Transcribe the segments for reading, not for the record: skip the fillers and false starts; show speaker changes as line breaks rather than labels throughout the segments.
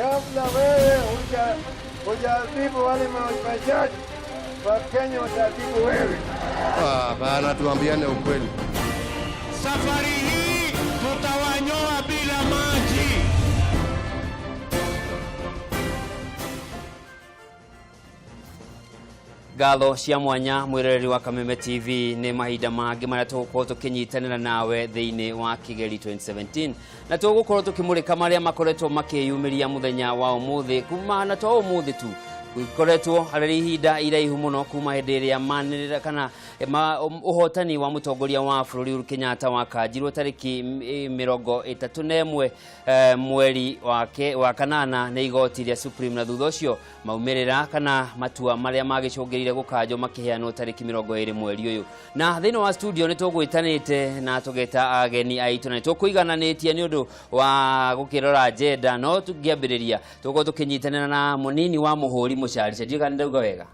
Kabla wewe hujaadhibu wale majaji, Wakenya wataadhibu wewe.
Bana, tuambiane ukweli.
Safari hii tutawanyoa bila maji.
Ngatho cia mwanya mwiroreri wa Kameme TV nĩ mahinda mangĩ marĩa tũgũkorwo tũkĩnyitanĩra nawe thĩinĩ wa Kigeli 2017 na tũgũkorwo tũkĩmũrĩka marĩa makoretwo makĩyumĩria mũthenya wa ũmũthĩ kuma na to ũmũthĩ tu gũkoretwo harĩ ihinda iraihu mũno kuma hĩndĩ ĩrĩa manĩrĩra kana ũhotani wa mũtongoria wa bũrũri Uhuru Kenyatta wakanjirwo tarĩki 31 mweri wa kanana nĩ igoti rĩa Supreme na thutha ũcio maumĩrĩra kana matua marĩa magĩcũngĩrĩire gũkanjwo makĩheanwo tarĩki 20 mweri ũyũ. Na thĩinĩ wa studio nĩ tũgwĩtanĩte na tũgeta ageni aitũ na nĩ tũkũigananĩtie nĩ ũndũ wa gũkĩrora agenda, no tũngĩambĩrĩria tũgũkorwo tũkĩnyitanĩra na mũnini wa mũhũri mũcarica, ndiũĩ kana ndauga wega.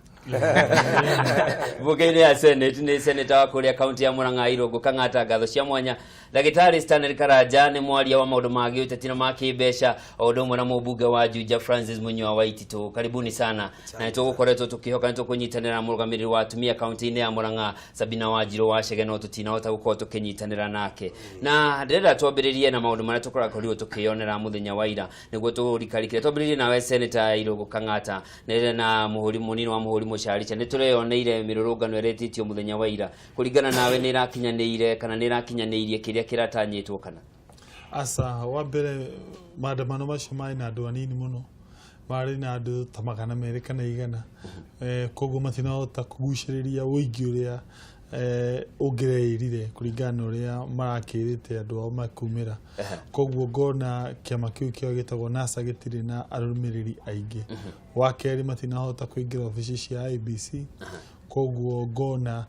Mbunge-inĩ ya Senate nĩ seneta wa kũrĩa kaunti ya Murang'a Irũngũ Kang'ata, ngatho cia mwanya. Ndagĩtarĩ Stanley Karanja nĩ mwaria wa maũndũ ma gĩũteti na ma kĩmbeca, o ũndũ ũmwe na mũmbunge wa Juja Francis Munyua wa Waititũ. Karibuni sana. Na nĩ tũgũkoretwo tũkĩhoka nĩ tũkũnyitanĩra na mũrũgamĩrĩri wa atumia kaunti-inĩ ya Murang'a Sabina Wanjirũ wa Chege, no tũtinahota gũkorwo tũkĩnyitanĩra nake. Na ndĩrenda twambĩrĩrie na maũndũ marĩa tũkoretwo tũkĩyonera mũthenya wa ira nĩguo tũrikarikire. Twambĩrĩrie nawe Senator Irũngũ Kang'ata na mũhũri mũnini wa mũhũri mũcarica. Nĩ tũreyoneire mĩrũrũngano ĩrĩa ĩtĩtio mũthenya wa ira. Kũringana nawe nĩ ĩrakinyanĩire kana nĩ ĩrakinyanĩirie kĩrĩa kĩratanyĩtwo kana?
Aca, wa mbere maandamano macio marĩ na andũ anini mũno, marĩ na andũ ta 200 kana 100, koguo matinahota kũgucĩrĩria ũingĩ ũrĩa ũngĩreĩrire kũringana na ũrĩa marakĩrĩte andũ ao makumĩra. Koguo ngona kĩama kĩu kĩao gĩtagwo NASA gĩtirĩ na arũmĩrĩri aingĩ. Wa kerĩ, matinahota kũingĩra obici cia IEBC, koguo ngona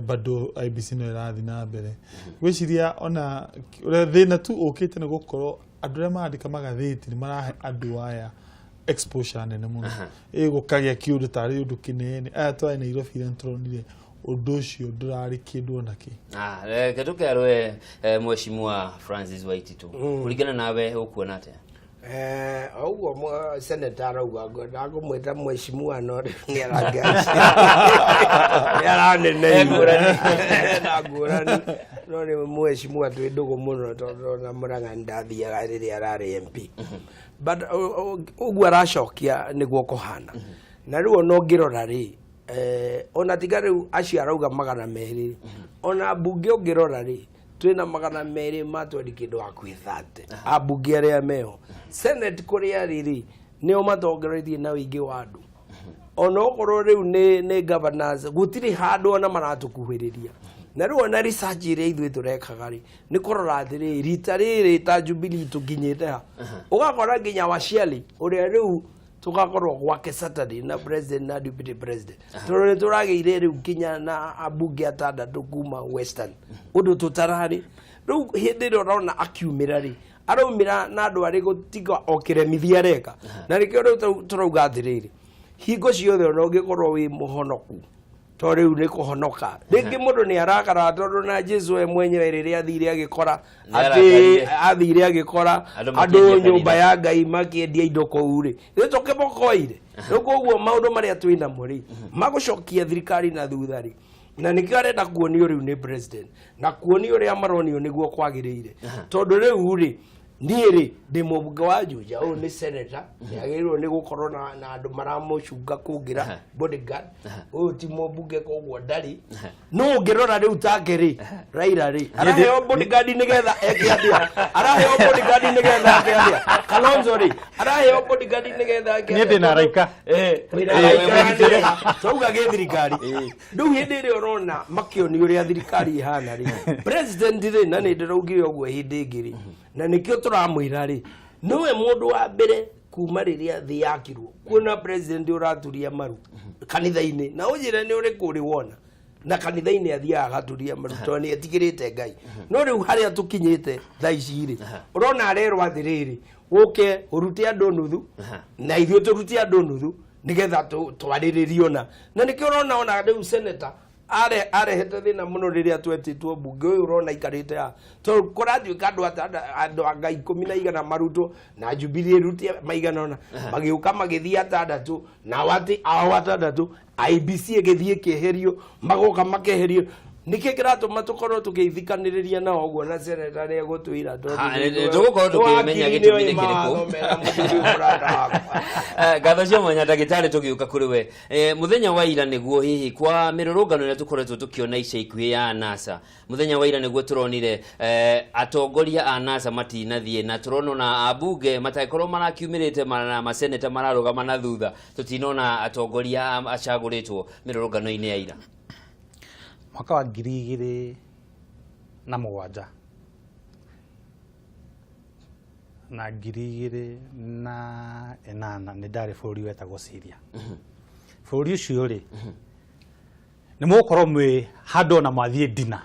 bado IEBC no ĩrathiĩ na mbere. Gwĩciria ona ũrĩa thĩna tu ũkĩte nĩ gũkorwo andũ arĩa marandĩka magathĩti nĩ marahe andũ aya exposure nene mũno, ĩ gũkagĩa kĩũndũ tarĩ ũndũ kĩnene. Aya twarĩ Nairobi ira nĩtũronire ũndũ ũcio ndũrarĩ kĩndũ ona kĩ.
Reke tũkerwe Mheshimiwa Francis Waititũ, kũringana nawe ũkuona atĩa?
Ũguo senator arauga ndakũmwĩta mheshimiwa no nĩ araneneire na ngũrani, no nĩ mheshimiwa twĩ ndũgũ mũno tondũ na Murang'a ndathiaga rĩrĩa ararĩ MP, but ũguo aracokia nĩguo kũhana. Na rĩu ona ũngĩrora rĩ, ona tiga rĩu acio arauga 200, ona mbunge ũngĩrora rĩ, twĩna 220 kĩndũ hakuhĩ 30 ambunge arĩa meho. Senate kũrĩa rĩ nĩo matongoretie na ũingĩ wa andũ, ona okorwo rĩu nĩ governors gũtirĩ handũ ona maratũkuhĩrĩria. Na rĩu ona research ĩrĩa ithuĩ tũrekaga rĩ, nĩ kũrora atĩrĩrĩ, rita rĩrĩ ta Jubilee tũkinyĩte ha, ũgakora nginya Washiali ũrĩa rĩu tũgakorwo gwake Saturday na president na deputy president, tondũ nĩ tũragĩire rĩu nginya na ambunge atandatũ kuma Western, ũndũ tũtararĩ. Rĩu hĩndĩ ĩrĩa ũrona akiumĩra rĩ, araumĩra na andũ arĩ gũtiga o kĩremithia areka. Na nĩkĩo rĩu tũrauga atĩrĩrĩ, hingo ciothe ona ũngĩkorwo wĩ mũhonoku, to rĩu nĩ kũhonoka rĩngĩ mũndũ nĩ arakara, tondũ na Jesu we mwenyewe rĩrĩa athire agĩkora
Nĩ
atĩ
arakarire.
athire agĩkora
Andũ
andũ
makĩendia
nyũmba
kanitha.
ya Ngai makĩendia indo kũu rĩ, rĩ tũkĩmokoire. Rĩu koguo maũndũ marĩa twĩ namo rĩ, magũcokia thirikari na thutha rĩ, na nĩkĩo arenda kuonio rĩu nĩ president na kuonio ũrĩa maronio nĩguo kwagĩrĩire. Tondũ rĩu rĩ, niĩ rĩ ndĩ mũmbunge wa Juja, ũyũ nĩ senator, nĩ agĩrĩirwo nĩ gũkorwo na andũ maramũcunga kũngĩra bodyguard. Ũyũ ti mũmbunge, koguo ndarĩ. No ũngĩrora rĩu take rĩ, Raila rĩ, araheo bodyguard nĩgetha eke atĩa? Araheo bodyguard nĩgetha eke atĩa? Kalonzo rĩ, araheo bodyguard nĩgetha eke
Niĩ
atĩa?
ndĩ na araika.
Wĩna araika, twauga gĩ thirikari. Rĩu hĩndĩ ĩrĩa ũrona makĩonio ũrĩa thirikari ĩhana rĩ, president rĩ, na nĩ ndĩraugire ũguo hĩndĩ ĩngĩ rĩ, na nĩkĩo tũramwĩra rĩ, nĩwe mũndũ wa mbere kuma rĩrĩa thĩ yakirwo kuona president ũraturia maru kanitha-inĩ. Na ũnjĩre nĩ ũrĩkũ ũrĩ wona na kanitha-inĩ athiaga agaturia maru, tondũ nĩ etigĩrĩte Ngai. No rĩu harĩa tũkinyĩte thaa ici rĩ, ũrona arerwo atĩrĩrĩ, ũke ũrute andũ nuthu na ithuĩ tũrute andũ nuthu nĩgetha twarĩrĩrio. Na nĩkĩo ũrona ona rĩu senator Arehete thĩna mũno rĩrĩa twetĩtwo mbunge ũyũ ũrona aikarĩte haha, tondũ kũratuĩka andũ andũ anga ikũmi na igana marutwo na Jubilee ĩrute maigana ũna, magĩũka magĩthiĩ atandatũ, nao atĩ ao atandatũ, IEBC ĩgĩthiĩ ĩkĩeherio, magoka makeherio. Nĩkĩ kĩratũma tũkorwo tũgĩthikanĩrĩria nao ũguo na seneta nĩ egũtwĩra tondũ
Ha, tũgũkorwo tũkĩmenya gĩtũmi nĩ kĩrĩkũ. Ngatho cia mwanya ndagĩtarĩ, tũgĩũka kũrĩ we. Mũthenya wa ira nĩguo hihi kwa mĩrũrũngano ĩrĩa tũkoretwo tũkĩona ica ikuhĩ ya NASA, mũthenya wa ira nĩguo tũronire atongoria a NASA matinathiĩ, na tũrona ona ambunge matangĩkorwo marakiumĩrĩte na maseneta mararũgama na thutha, tũtinona atongoria acagũrĩtwo mĩrũrũngano-inĩ ya ira.
Mwaka wa 2007 na 2008 nĩ ndarĩ bũrũri wetagwo Syria. Bũrũri ũcio rĩ, nĩ mũgũkorwo mwĩ handũ ona mwathiĩ ndina,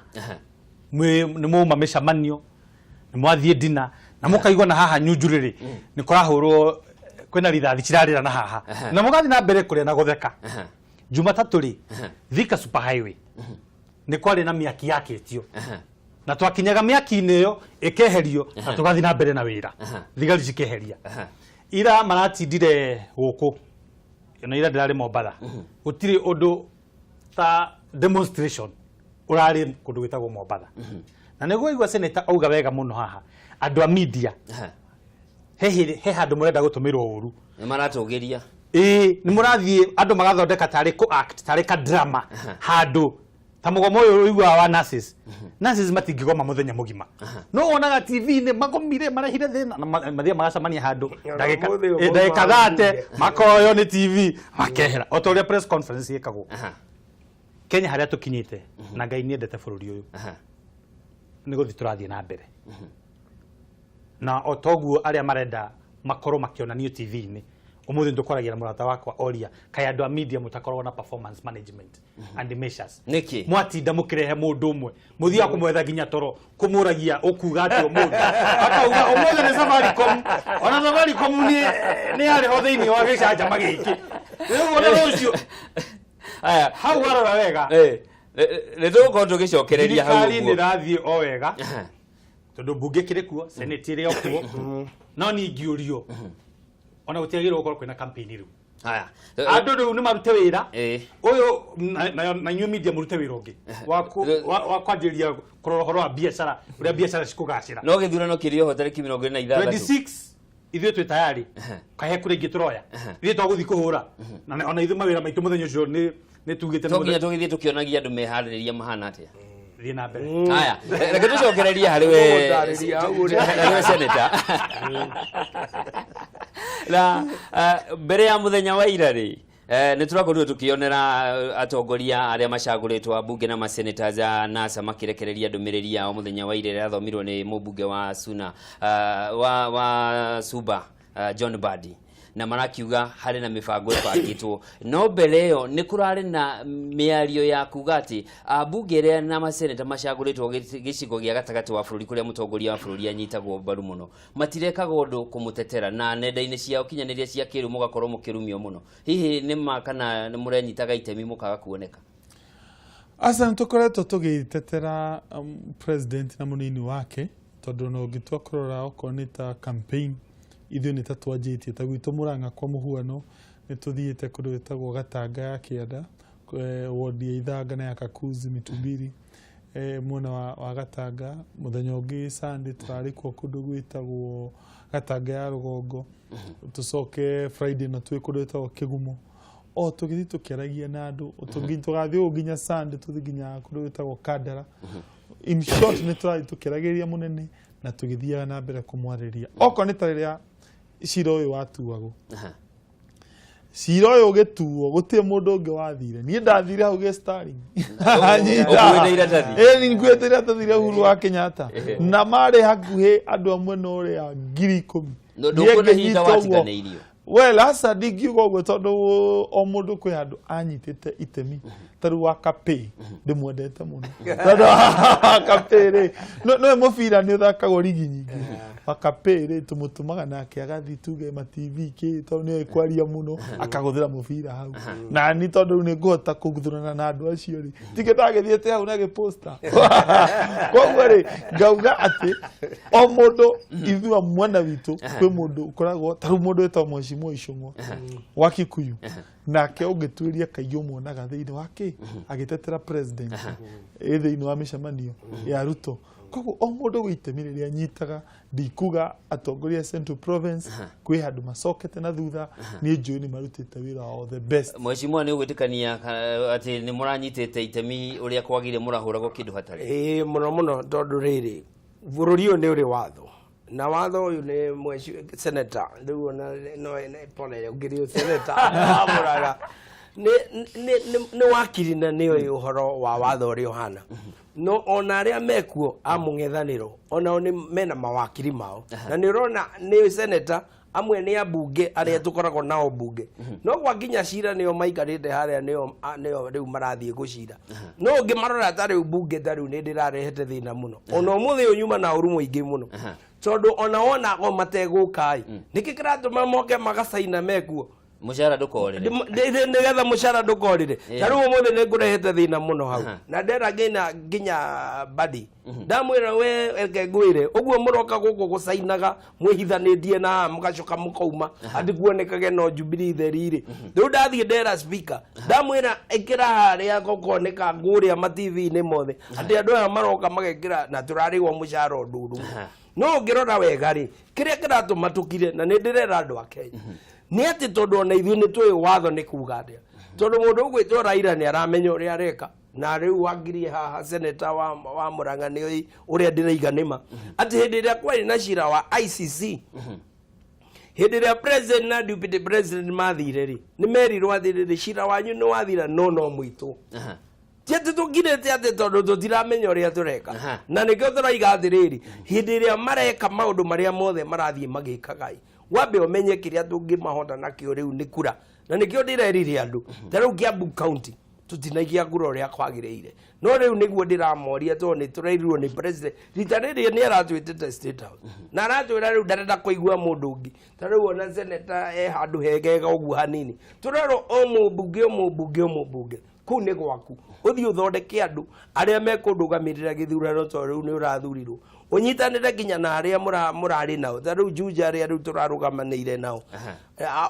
mwĩ nĩ mwauma mĩcemanio, nĩ mwathiĩ ndina na mũkaigua na haha nyunjurĩ rĩ, nĩ kũrahũrwo, kwĩna rithathi cirarĩra na haha, na mũgathiĩ na mbere kũrĩa na gũtheka. Jumatatũ rĩ, Thika Super Highway nĩ kwarĩ na mĩaki yakĩtio, na twakinyaga mĩaki-inĩ ĩyo ĩkeherio na tũgathiĩ na mbere na wĩra, thigari cikeheria. Ira maratindire gũkũ na ira ndĩrarĩ Mombatha, gũtirĩ ũndũ ta demonstration ũrarĩ kũndũ gwĩtagwo Mombatha. Na nĩguo igua senator auga wega mũno haha, andũ a media, he handũ mũrenda gũtũmĩrwo ũru.
Nĩ maratũgĩria.
Ĩĩ, nĩ mũrathiĩ andũ magathondeka tarĩ kũ act, tarĩ ka drama, handũ ta mũgomo ũyũ ũiguaga wa nurses. Nurses matingĩgoma mũthenya mũgima, no wonaga TV-inĩ magomire marehire thĩna na mathiĩ magacemania handũ ndagĩka
Ũmũthĩ
ndagĩka
ũmauma
30
mbunge.
makoywo nĩ TV makehera, o ta ũrĩa press conference ĩkagwo. Kenya harĩa tũkinyĩte, na Ngai nĩendete bũrũri ũyũ, nĩ gũthiĩ tũrathiĩ na mbere, na o toguo arĩa marenda makorwo makĩonanio TV-inĩ. Ũmũthĩ nĩtũkwaragia na mũrata wakwa oria, kaĩ andũ a media mũtakoragwo na performance management and measures?
Nĩkĩ?
Mwatinda mũkĩrehe mũndũ ũmwe, mũthiaga kũmwetha nginya toro, kũmũragia ũkuga atĩ ũmũthĩ akauga ũmũthĩ nĩ Safaricom, ona Safaricom nĩ yarĩ ho thĩinĩ wa gĩcanjama gĩkĩ, rĩu ona rũciũ.
Aya.
Hau warora wega,
Nĩ tũgũkorwo tũgĩcokereria hau.
Thirikari nĩ
Ũguo.
ĩrathiĩ o wega, tondũ mbunge kĩrĩ kuo, senate ĩrĩ o kuo, no ningĩũrio ona gũtiagĩrĩirwo gũkorwo kwĩna campaign rĩu.
Aya.
Andũ rĩu nĩ marute wĩra ũyũ na inyuĩ media mũrute wĩra ũngĩ wa kwanjĩrĩria kũrora ũhoro wa biacara, ũrĩa biacara cikũgacĩra.
No gĩthurano kĩrĩ oho tarĩki 26.
26 ithuĩ twĩ tayari, kahe kũrĩa ingĩ tũroya, ithuĩ twagũthiĩ kũhũra na ona ithuĩ mawĩra maitũ mũthenya ũcio nĩ tugĩte nĩ
To nginya
mũthenya-
tũgĩthiĩ tũkĩonagia andũ meharĩrĩria mahana atĩa.
Thiĩ na mbere.
Haya, reke tũcokererie harĩ we.
Gũgũtarĩria hau ũrĩa-
Harĩ we senator, na mbere ya mũthenya wa ira rĩ, nĩ tũrakorirwo tũkĩonera atongoria arĩa macagũrĩtwo a mbunge na masenators a NASA makĩrekereria ndũmĩrĩri yao mũthenya wa ira ĩrĩa yathomirwo nĩ mũmbunge wa Suna, wa Suba, John Mbadi, na marakiuga harĩ na mĩbango ĩbangĩtwo. No mbere ĩyo nĩ kũrarĩ na mĩario ya kuga atĩ ambunge arĩa na maseneta macagũrĩtwo gĩcigo gĩa gatagatĩ wa bũrũri, kũrĩa mũtongoria wa bũrũri anyitagwo mbaru mũno, matirekaga ũndũ kũmũtetera, na nenda-inĩ cia ũkinyanĩria cia kĩrĩu mũgakorwo mũkĩrumio mũno. Hihi nĩ ma kana nĩ mũrenyitaga itemi mũkaga kuoneka?
Aca, nĩ tũkoretwo tũgĩtetera president na mũnini wake, tondũ ona ũngĩtua kũrora okorwo nĩ ta campaign, ithuĩ nĩ ta twanjĩtie ta gwitũ Mũrang'a kwa mũhuano, nĩ tũthiĩte kũndũ gwĩtagwo Gatanga ya Kĩanda, wodi ya Ithanga na ya Kakuzi Mitumbiri, mwena wa Gatanga. Mũthenya ũngĩ Sunday tũrarĩ kuo kũndũ gwĩtagwo Gatanga ya Rũgongo, tũcoke Friday na twĩ kũndũ gwĩtagwo Kĩgumo, o tũgĩthiĩ tũkĩaragia na andũ, tũgathiĩ ũguo nginya Sunday tũthiĩ nginya kũndũ gwĩtagwo Kandara. In short, nĩ tũrathiĩ tũkĩaragĩria mũnene na tũgĩthiaga na mbere kũmwarĩria, okorwo nĩ ta rĩrĩa cira ũyũ watuagwo. Cira ũyũ ũgĩtuo gũtirĩ mũndũ ũngĩ wathire, niĩ ndathire hau gĩ Sterling.
Ũkuĩte iratathi?
Ĩĩ, nĩnguĩte iratathi rĩa Uhuru wa Kenyatta, na marĩ hakuhĩ andũ a mwena ũrĩa 10,000.
Ndũkuona
Niĩ
hihi ta
ngĩnyita ũguo.
watiganĩirio?
Well, aca ndingiuga ũguo tondũ o mũndũ kwĩ handũ anyitĩte itemi. Ta rĩu Wakapĩ ndĩmwendete mũno tondũ Wakapĩ rĩ, nĩwe mũbira nĩ ũthakagwo rigi nyingĩ. Wakapĩ rĩ, tũmũtũmaga nake agathiĩ tuge ma TV kĩ, tondũ nĩoĩ kwaria mũno, akagũthĩra mũbira hau. Na ni tondũ rĩu nĩ ngũhota kũguthũrana na andũ acio rĩ, tikĩ ndagĩthiĩte hau na gĩposta. Koguo rĩ, ngauga atĩ o mũndũ ithuĩ mwena witũ kwĩ mũndũ ũkoragwo, ta rĩu mũndũ wĩtagwo Mheshimiwa Icũng'wa wa Kikuyu, nake ũngĩtuĩria kaingĩ ũmuonaga thĩinĩ wa kĩ agĩtetera president ĩ thĩinĩ wa mĩcemanio ya Ruto. Koguo o mũndũ gwĩ itemi rĩrĩa anyitaga. Ndikuga atongoria a Central Province kwĩ handũ macokete na thutha, niĩ njũĩ nĩ marutĩte wĩra wao the best.
Mheshimiwa, nĩ ũgwĩtĩkania atĩ nĩ mũranyitĩte itemi ũrĩa kwagĩrĩire, mũrahũragwo kĩndũ hatarĩ?
Ĩĩ, mũno mũno, tondũ rĩrĩ, bũrũri ũyũ nĩ ũrĩ watho, na watho ũyũ nĩ mweci senator rĩu ona no ene pole ũngĩrĩ senator amũraga nĩ wakiri na nĩ oĩ ũhoro wa watho ũrĩa ũhana. No ona arĩa mekuo a mũng'ethanĩro onao nĩ mena mawakiri mao, na nĩ ũrona nĩ senator amwe nĩ ambunge arĩa tũkoragwo nao mbunge, no gwakinya cira nĩo maikarĩte harĩa, nĩo rĩu marathiĩ gũcira. No ũngĩmarora ta rĩu mbunge ta rĩu nĩ ndĩrarehete thĩna mũno, ona ũmũthĩ ũyũ nyuma na ũru mũingĩ mũno, tondũ ona wona o mategũka ĩ, nĩkĩ kĩratũma moke magacaina mekuo?
Mũcara ndũkorĩre.
Nĩgetha mũcara ndũkorĩre. Ta rĩu ũmũthĩ nĩ ngũrehete thĩna mũno hau, na ndera nginya badi ndamwĩra, we reke ngwĩre ũguo, mũroka gũkũ gũcainaga mwĩhithanĩtie na haha, mũgacoka mũkauma atĩ kuonekage no Jubilee theri rĩ. Rĩu ndathiĩ ndera speaker, ndamwĩra ĩkĩra harĩa gũkoneka ngũrĩa ma TV-inĩ mothe atĩ andũ aya maroka magekĩra na tũrarĩhwo mũcara ũndũ ũmwe. No ũngĩrora wega rĩ, kĩrĩa kĩratũma tũkire na nĩ ndĩrera andũ a Kenya nĩ atĩ tondũ ona ithuĩ nĩ tũĩ watho nĩ kuga atĩa, tondũ mũndũ ũgwĩtwo Raila nĩ aramenya ũrĩa areka, na rĩu wangirie haha seneta wa Murang'a nĩ oĩ ũrĩa ndĩraiga nĩma atĩ hĩndĩ ĩrĩa kwarĩ na cira wa ICC, hĩndĩ ĩrĩa president na deputy president mathire rĩ, nĩ merirwo atĩrĩrĩ, cira wanyu nĩ wathira, no no mũitwo. Ti atĩ tũkirĩte atĩ tondũ tũtiramenya ũrĩa tũreka. Na nĩkĩo tũraiga atĩrĩrĩ, hĩndĩ ĩrĩa mareka maũndũ marĩa mothe marathiĩ magĩkaga ĩ, wambe ũmenye kĩrĩa tũngĩmahota nakĩo rĩu nĩ kura. Na nĩkĩo ndĩrerire andũ ta rĩu Kiambu County tũtinaikia kura ũrĩa kwagĩrĩire, no rĩu nĩguo ndĩramoria, tondũ nĩ tũrerirwo nĩ president rita rĩrĩ nĩ aratwĩtĩte State House na aratwĩra rĩu ndarenda kũigua mũndũ ũngĩ. Ta rĩu ona seneta e handũ hegega ũguo hanini, tũrerwo o mũmbunge, o mũmbunge, o mũmbunge kũu nĩ gwaku, ũthiĩ ũthondeke andũ arĩa mekũndũgamĩrĩra gĩthurano, tondũ rĩu nĩ ũrathurirwo ũnyitanĩre nginya na arĩa mũrarĩ nao, ta rĩu Juja arĩa rĩu tũrarũgamanĩire nao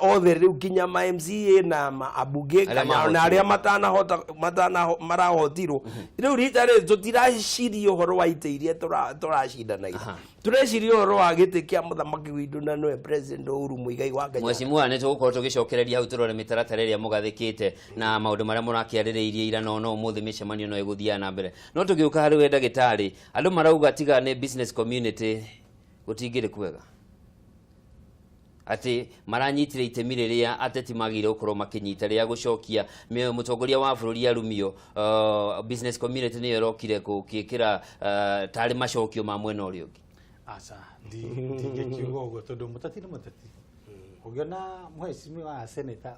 othe rĩu nginya ma MCA na ma ambunge
Arĩa
kana
mahotirwo.
na arĩa matanahota matana marahotirwo. Rĩu rita rĩrĩ tũtiraciria ũhoro wa itĩ iria tũracindanagia, tũreciria ũhoro wa gĩtĩ kĩa mũthamaki witũ na nĩwe President Uhuru Muigai wa Kenyatta.
Mheshimiwa, nĩ tũgũkorwo tũgĩcokereria hau tũrore mĩtaratara ĩrĩa mũgathĩkĩte na maũndũ marĩa mũrakĩarĩrĩirie ira, no ũmũthĩ mĩcemanio no ĩgũthiaga na mbere. No tũgĩũka harĩ we ndagĩtarĩ, andũ marauga tiga nĩ business community gũtingĩrĩ kwega, atĩ maranyitire itemi rĩrĩa ateti magĩrĩire gũkorwo makĩnyita rĩa gũcokia mũtongoria wa bũrũri arumio. Business community nĩyo ĩrokire gũkĩkĩra tarĩ macokio ma mwena ũrĩa ũngĩ.
Aca, ndingĩkiuga ũguo tondũ mũteti nĩ mũteti. Ũngĩona mheshimiwa wa senator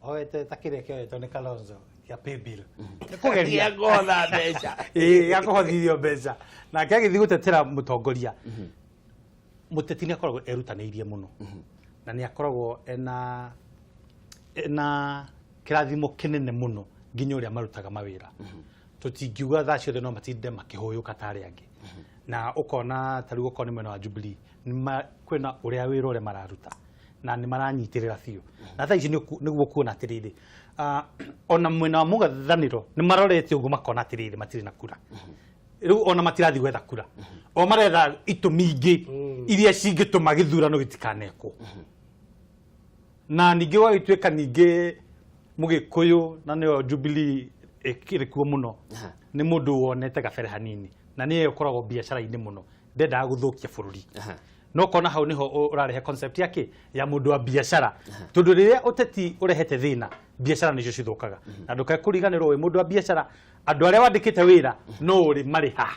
oete ta kĩrĩa kĩoetwo nĩ Kalonzo kĩa pay bill nĩ kũgeria
Gĩa kũhotha mbeca.
Ĩĩ, gĩa kũhothithio mbeca, nake agĩthiĩ gũtetera mũtongoria. Mũteti nĩ akoragwo erutanĩirie mũno na nĩ akoragwo ena kĩrathimo kĩnene mũno nginya ũrĩa marutaga mawĩra. Tũtingiuga thaa ciothe no matinde makĩhũyũka ta arĩa angĩ, na ũkona ta rĩu okorwo nĩ mwena wa Jubilee kwĩna ũrĩa wĩra ũrĩa mararuta na nĩ maranyitĩrĩra biũ, na thaa ici nĩguo kuona atĩrĩrĩ, ona mwena wa mũng'ethanĩro nĩ marorete ũguo makona atĩrĩrĩ, matirĩ na kura rĩu, ona matirathiĩ gwetha kura, o maretha itũmi ingĩ iria cingĩtũma gĩthurano gĩtikanekwo. Na ningĩ gwagĩtuĩka ningĩ mũgĩkũyũ na nĩyo Jubilee ĩkĩrĩ kuo mũno, nĩ mũndũ wonete gabere hanini na nĩye ũkoragwo biacara-inĩ mũno, ndendaga gũthũkia bũrũri. No kona hau niho ũrarehe concept ya kĩ ya mũndũ wa biacara, tondũ rĩrĩa ũteti ũrehete thĩna, biacara nĩcio cithũkaga. Na ndũkae kũriganĩrwo wĩ mũndũ wa biacara, andũ arĩa wandĩkĩte wĩra no ũrĩ marĩha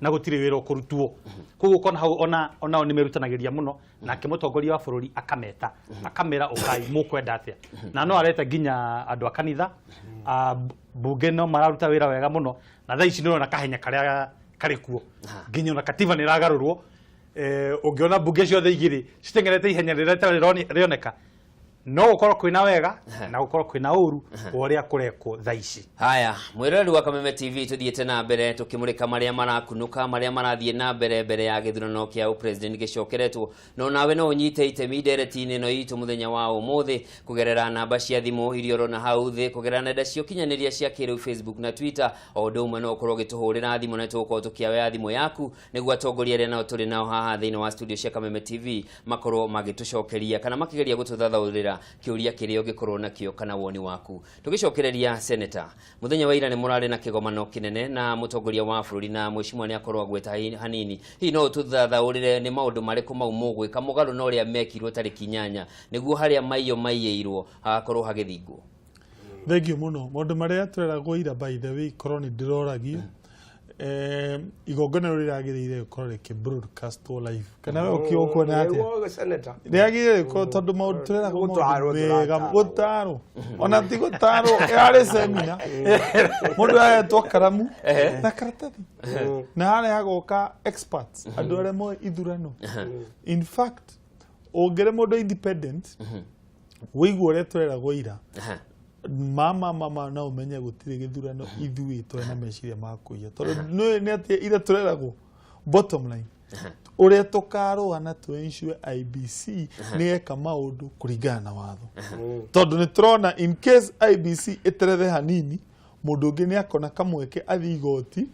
na gũtirĩ wĩra ũkũrutwo. Koguo ũkona hau ona onao nĩ merutanagĩria mũno, nake mũtongoria wa bũrũri akameta akamera ũkai mũkwenda atĩa, na no areta nginya andũ a kanitha a bunge no mararuta wĩra wega mũno. Na thaa ici nĩ ũrona kahenya karĩa karĩ kuo, nginya ona katiba nĩ ĩragarũrwo. Ũngĩona mbunge ciothe igĩrĩ citeng'erete ihenya rĩrĩa rĩtarĩ rĩoneka, no gũkorwo kwĩna wega na gũkorwo kwĩna ũru wa ũrĩa kũrekwo thaa ici.
Haya, mwĩroreri wa Kameme TV, tuthiĩte na mbere tukĩmũrĩka marĩa marakunũka, marĩa marathiĩ na mbere mbere ya gĩthurano kĩa ũpresident gĩcokeretwo. No nawe no ũnyite itemi ndereti-inĩ ĩno itũ mũthenya wa ũmũthĩ kũgerera namba cia thimũ iria ũrona hau thĩ, kũgerera nenda cia ũkinyanĩria cia kĩrĩu Facebook na Twitter. O ũndũ ũmwe no ũkorwo ũgĩtũhũrĩra thimũ na tũgũkorwo tũkĩoya thimũ yaku nĩguo atongoria arĩa nao tũrĩ nao haha thĩinĩ wa studio cia Kameme TV makorwo magĩtũcokeria kana makĩgeria gũtũthathaũrĩra kĩũria kĩrĩa ũngĩkorwo nakĩo kana woni waku. Tũgĩcokereria, Senator, mũthenya wa ira nĩ mũrarĩ na kĩgomano kĩnene na mũtongoria wa bũrũri, na mheshimiwa nĩ akorwo agweta hanini. Hihi no ũtũthathaũrĩre nĩ maũndũ marĩkũ mau mũgwĩka mũgarũ na ũrĩa mekirwo tarĩki 8, nĩguo harĩa maiyo maiyĩirwo hagakorwo hagĩthingwo?
Thengiũ mũno. Maũndũ marĩa tweragwo ira, by the way, korwo nĩ ndĩroragio, igongona rĩu rĩragĩrĩire gũkorwo rĩkĩ broadcastwo live, kana we ũkuona atĩa?
Nĩguo, Senator.
Rĩagĩrĩire gũkorwo tondũ maũndũ tũreragwo
Gũtarwo
maũndũ mega.
tũratarwo.
Gũtarwo ona ti gũtarwo, yarĩ semina, mũndũ ahetwo karamu na karatathi na harĩa hagoka experts, andũ arĩa moĩ ithurano. In fact, ũngĩrĩ mũndũ independent wĩigua ũrĩa tũreragwo ira, mama mama, no ũmenye gũtirĩ gĩthurano ithuĩ tũrĩ na meciria ma kũiya, tondũ nĩ nĩ atĩ ira tũreragwo bottom line ũrĩa tũkarũa na tũ ensure IEBC nĩ eka maũndũ kũringana na watho, tondũ nĩ tũrona in case IEBC ĩterethe hanini, mũndũ ũngĩ nĩ akona kamweke athiĩ igoti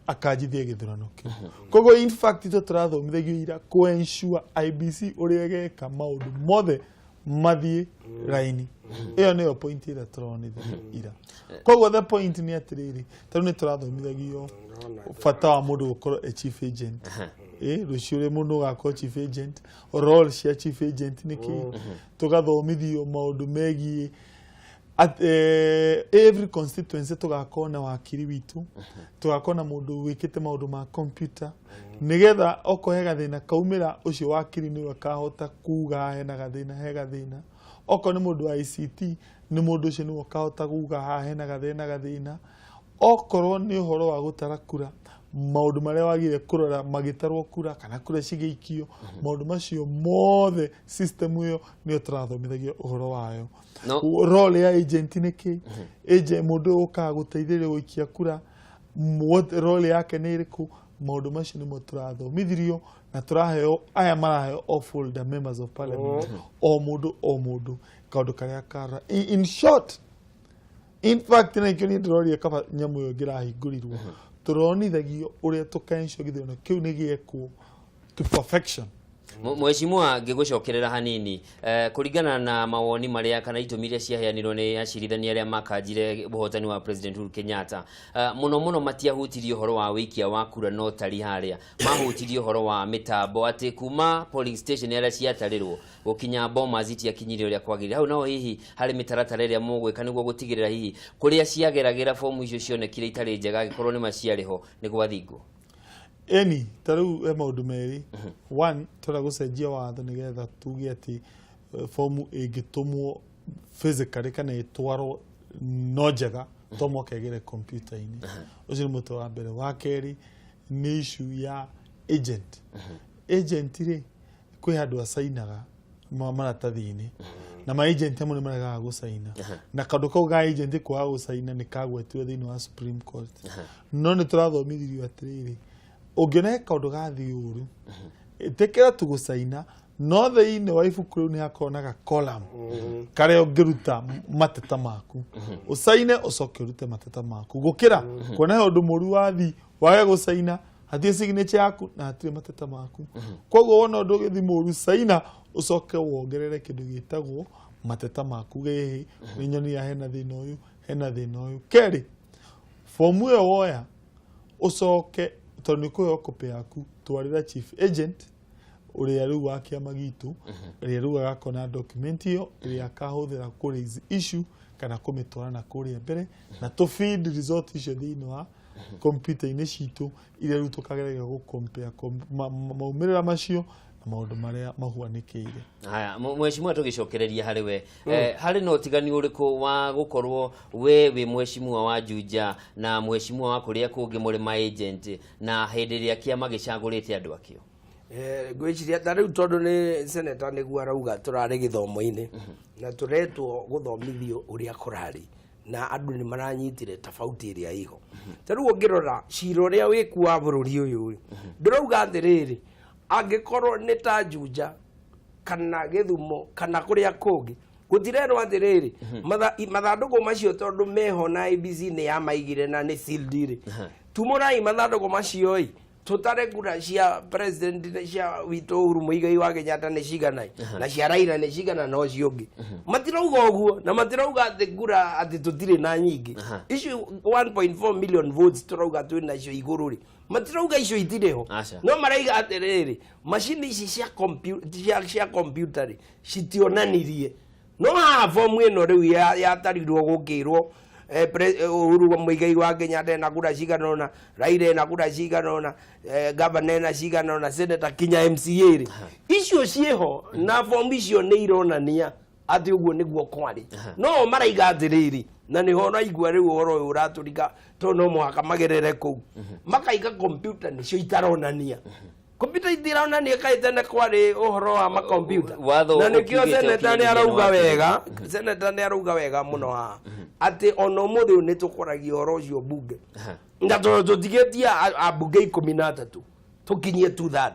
akanjithie gĩthurano kĩu. Koguo in fact ithuĩ tũrathomithagio ira kũ ensure IEBC ũrĩa ĩgeka maũndũ mothe mathiĩ raini. Ĩyo nĩyo point ĩrĩa tũronithio ira. Koguo the point nĩ atĩrĩrĩ, tondũ nĩ tũrathomithagio bata wa mũndũ gũkorwo e chief agent, rũciũ rĩ mũndũ ũgakorwo chief agent, role cia chief agent nĩ kĩ. Tũgathomithio maũndũ megiĩ every constituency tũgakorwo na wakiri witũ, tũgakorwo na mũndũ wĩkĩte maũndũ ma computer, nĩgetha okorwo he gathĩna kaumĩra, ũcio wakiri nĩwe akahota kuga hena gathĩna, he gathĩna. Okorwo nĩ mũndũ wa ICT, nĩ mũndũ ũcio nĩwe ũkahota kuga haha hena gathĩna gathĩna. Okorwo nĩ ũhoro wa gũtara kura, maũndũ marĩa wagĩrĩire kũrora magĩtarwo kura kana kura cigĩikio, maũndũ macio mothe, system ĩyo nĩyo tũrathomithagio ũhoro wayo.
No.
Role ya agent nĩ kĩ, agent mũndũ ũyũ ũkaga gũteithĩrĩria gũikia kura, what role yake nĩ ĩrĩkũ? Maũndũ macio nĩmo tũrathomithirio na tũraheo, aya maraheo o folder, members of parliament, o mũndũ o mũndũ kaũndũ karĩa kara. In short, in fact, na ikĩo niĩ ndĩroria kaba nyamũ ĩyo ĩngĩrahingũrirwo. Tũronithagio ũrĩa tũkaensure gĩthurano kĩu nĩ gĩekwo to perfection.
Mheshimiwa, ngĩgũcokerera hanini, kũringana na mawoni marĩa kana itũmi iria ciaheanirwo nĩ acirithania arĩa makanjire ũhotani wa President Uhuru Kenyatta, mũno mũno matiahutirie ũhoro wa wĩikia wa kura, no tari harĩa mahutirie ũhoro wa mĩtambo, atĩ kuma polling station arĩa ciatarĩrwo gũkinya Bomas itiakinyire ũrĩa kwagĩrĩire. Hau naho hihi harĩ mĩtaratara ĩrĩa mũgwĩka nĩguo gũtigĩrĩra hihi kũrĩa ciageragĩra fomu icio cionekire itarĩ njega, angĩkorwo nĩ maciarĩ ho, nĩ gwathingwo?
Ĩni, ta rĩu he maũndũ merĩ. One, tũrenda gũcenjia watho nĩgetha tuge atĩ fomu ĩngĩtũmwo physically kana ĩtwarwo no njega, to mũhaka ĩgere kompiuta-inĩ. Ũcio nĩ mũtwe wa mbere. Wa kerĩ nĩ issue ya agent. Agent rĩ, kwĩ handũ acainaga maratathi-inĩ, na ma agent amwe nĩ maregaga gũcaina, na kaũndũ kau ga agent kwaga gũcaina nĩ kagwetirwo thĩinĩ wa Supreme Court. No nĩ tũrathomithirio atĩrĩrĩ, ũngĩona he kaũndũ gathiĩ ũru, ĩtĩkĩra tu gũcaina, no thĩinĩ wa ibuku rĩu nĩ hakoragwo na gakolam karĩa ũngĩruta mateta maku, ũcaine ũcoke ũrute mateta maku, gũkĩra kuona he ũndũ mũru wathi wage gũcaina, hatirĩ signature yaku na hatirĩ mateta maku. Koguo wona ũndũ ũgĩthi mũru, caina ũcoke wongerere kĩndũ gĩtagwo mateta maku, gĩhĩ nĩ nyonia hena thĩna ũyũ, hena thĩna ũyũ. Kerĩ, fomu ĩyo woya, ũcoke, tondũ nĩ kũheo copy yaku, twarĩra chief agent. Ũrĩa rĩu wa kĩama gitũ, ĩrĩa rĩu agakona document ĩyo ĩrĩa akahũthĩra kũ raise issue kana kũmĩtwara na kũrĩa mbere, na tũ feed result icio thĩinĩ wa kompiuta-inĩ citũ, iria rĩu tũkageragia gũ compare maumĩrĩra macio na maũndũ marĩa mahuanĩkĩire.
Haya, mheshimiwa, tũgĩcokereria harĩ we, harĩ na ũtigani ũrĩkũ wa gũkorwo we wĩ mheshimiwa wa Juja na mheshimiwa wa kũrĩa kũngĩ mũrĩ ma agent na hĩndĩ ĩrĩa kĩama gĩcagũrĩte andũ akĩo?
Ngwĩciria ta rĩu tondũ nĩ seneta nĩguo arauga, tũrarĩ gĩthomo-inĩ na tũretwo gũthomithio ũrĩa kũrarĩ, na andũ nĩ maranyitire tofauti ĩrĩa ĩho. Ta rĩu ũngĩrora cira ũrĩa wĩku wa bũrũri ũyũ rĩ, ndũrauga atĩrĩrĩ, angĩkorwo nĩ ta Juja kana Gĩthumo kana kũrĩa kũngĩ, gũtirerwo atĩrĩrĩ, mathandũkũ macio tondũ meho na IEBC nĩ yamaigire na nĩ sealed rĩ, tumũrai mathandũkũ macio ĩ, tũtare kura cia president na cia witũ Uhuru Muigai wa Kenyatta nĩ cigana ĩ, na cia Raila nĩ cigana na ũcio ũngĩ. Matirauga ũguo, na matirauga atĩ kura atĩ tũtirĩ na nyingĩ. Icio 1.4 million votes tũrauga twĩ nacio igũrũ rĩ, matirauga icio itirĩ ho.
Aca.
No maraiga atĩrĩrĩ, macini ici cia computer rĩ, citionanirie. No haha fomu ĩno rĩu yatarirwo gũkĩrwo Uhuru Muigai wa Kenyatta ena kura cigana ũna, Raila ena kura cigana ũna, gavana ena cigana ũna, senator kinya MCA rĩ, icio ciĩho na fomu icio nĩ ironania atĩ ũguo nĩguo kwarĩ. No o maraiga atĩrĩrĩ, na nĩho ũraigua rĩu ũhoro ũyũ ũratũrika, tondũ no mũhaka magerere kũu, makaiga kompiuta nĩcio itaronania. Kompiuta itironania, kaĩ tene kwarĩ ũhoro wa makompiuta?
Watho
Na nĩkĩo
ũkiugĩte
seneta nĩ
ũkinyanĩria
arauga
nĩ
wega, seneta nĩ arauga wega mũno haha atĩ ona ũmũthĩ ũyũ nĩ tũkoragia ũhoro ũcio mbunge, na tondũ tũtigĩtie ambunge 13 tũkinyie two third,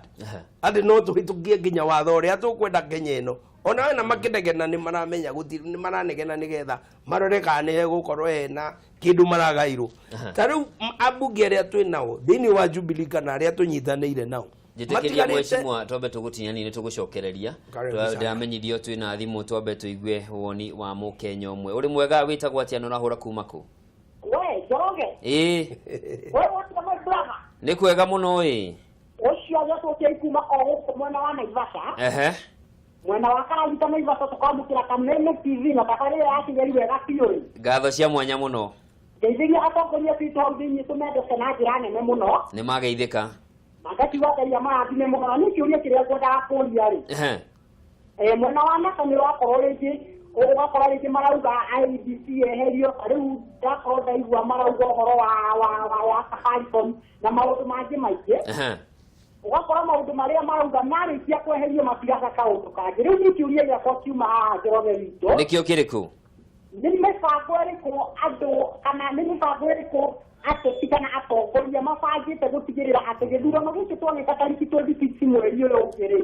atĩ no tũhĩtũkie nginya watho ũrĩa tũkwenda Kenya ĩno. Ona wena makĩnegena nĩ maramenya gũtirĩ, nĩ maranegena nĩgetha marore kana nĩ hegũkorwo hena kĩndũ maragairwo. Ta rĩu ambunge arĩa twĩ nao thĩinĩ wa Jubilee kana arĩa tũnyitanĩire nao
Njĩtĩkĩria,
matigarĩte.
Mheshimiwa, twambe tũgũtinyani, nĩ tũgũcokereria.
Karibu sana.
Ndĩramenyithio twĩna thimũ, twambe tũigue woni wa mũkenya ũmwe. Ũrĩ mwega, wĩtagwo atĩa na ũrahũra kuma kũ?
We Njoroge.
Ĩĩ.
We what's my brother?
Nĩ kwega mũno ĩ.
Ũcio agĩtũkia kuma o gũkũ mwena wa Naivasha, mwena wa Karagita Naivasha, tũkamũkĩra Kameme TV na tabarĩra ya Kĩgeri wega biũ ĩ.
Ngatho cia mwanya mũno.
Ngeithĩria atongoria twitũ hau thĩinĩ, tũmendete na njĩra nene mũno.
Nĩ mageithĩka.
Na ngakiuga Ngai amarathime mũno. Na niĩ kĩũria kĩrĩa ngwendaga kũria rĩ, mwena wa NASA nĩ ũrakorwo rĩngĩ, ũgakora rĩngĩ marauga IEBC yeherio. Ta rĩu ndakorwo ndaigua marauga ũhoro wa Safaricom na maũndũ mangĩ maingĩ. Ũgakora maũndũ marĩa marauga marĩkia kweherio matigaga kaũndũ kangĩ. Rĩu niĩ kĩũria gĩakwa kiuma haha, Njoroge witũ,
Nĩkĩo kĩrĩkũ?
Nĩ mĩbango ĩrĩkũ andũ kana nĩ mĩbango ĩrĩkũ ateti kana atongoria mabangĩte gũtigĩrĩra atĩ gĩthurano gĩkĩ twagĩka tarĩki 26 mweri ũyũ ũngĩ rĩ,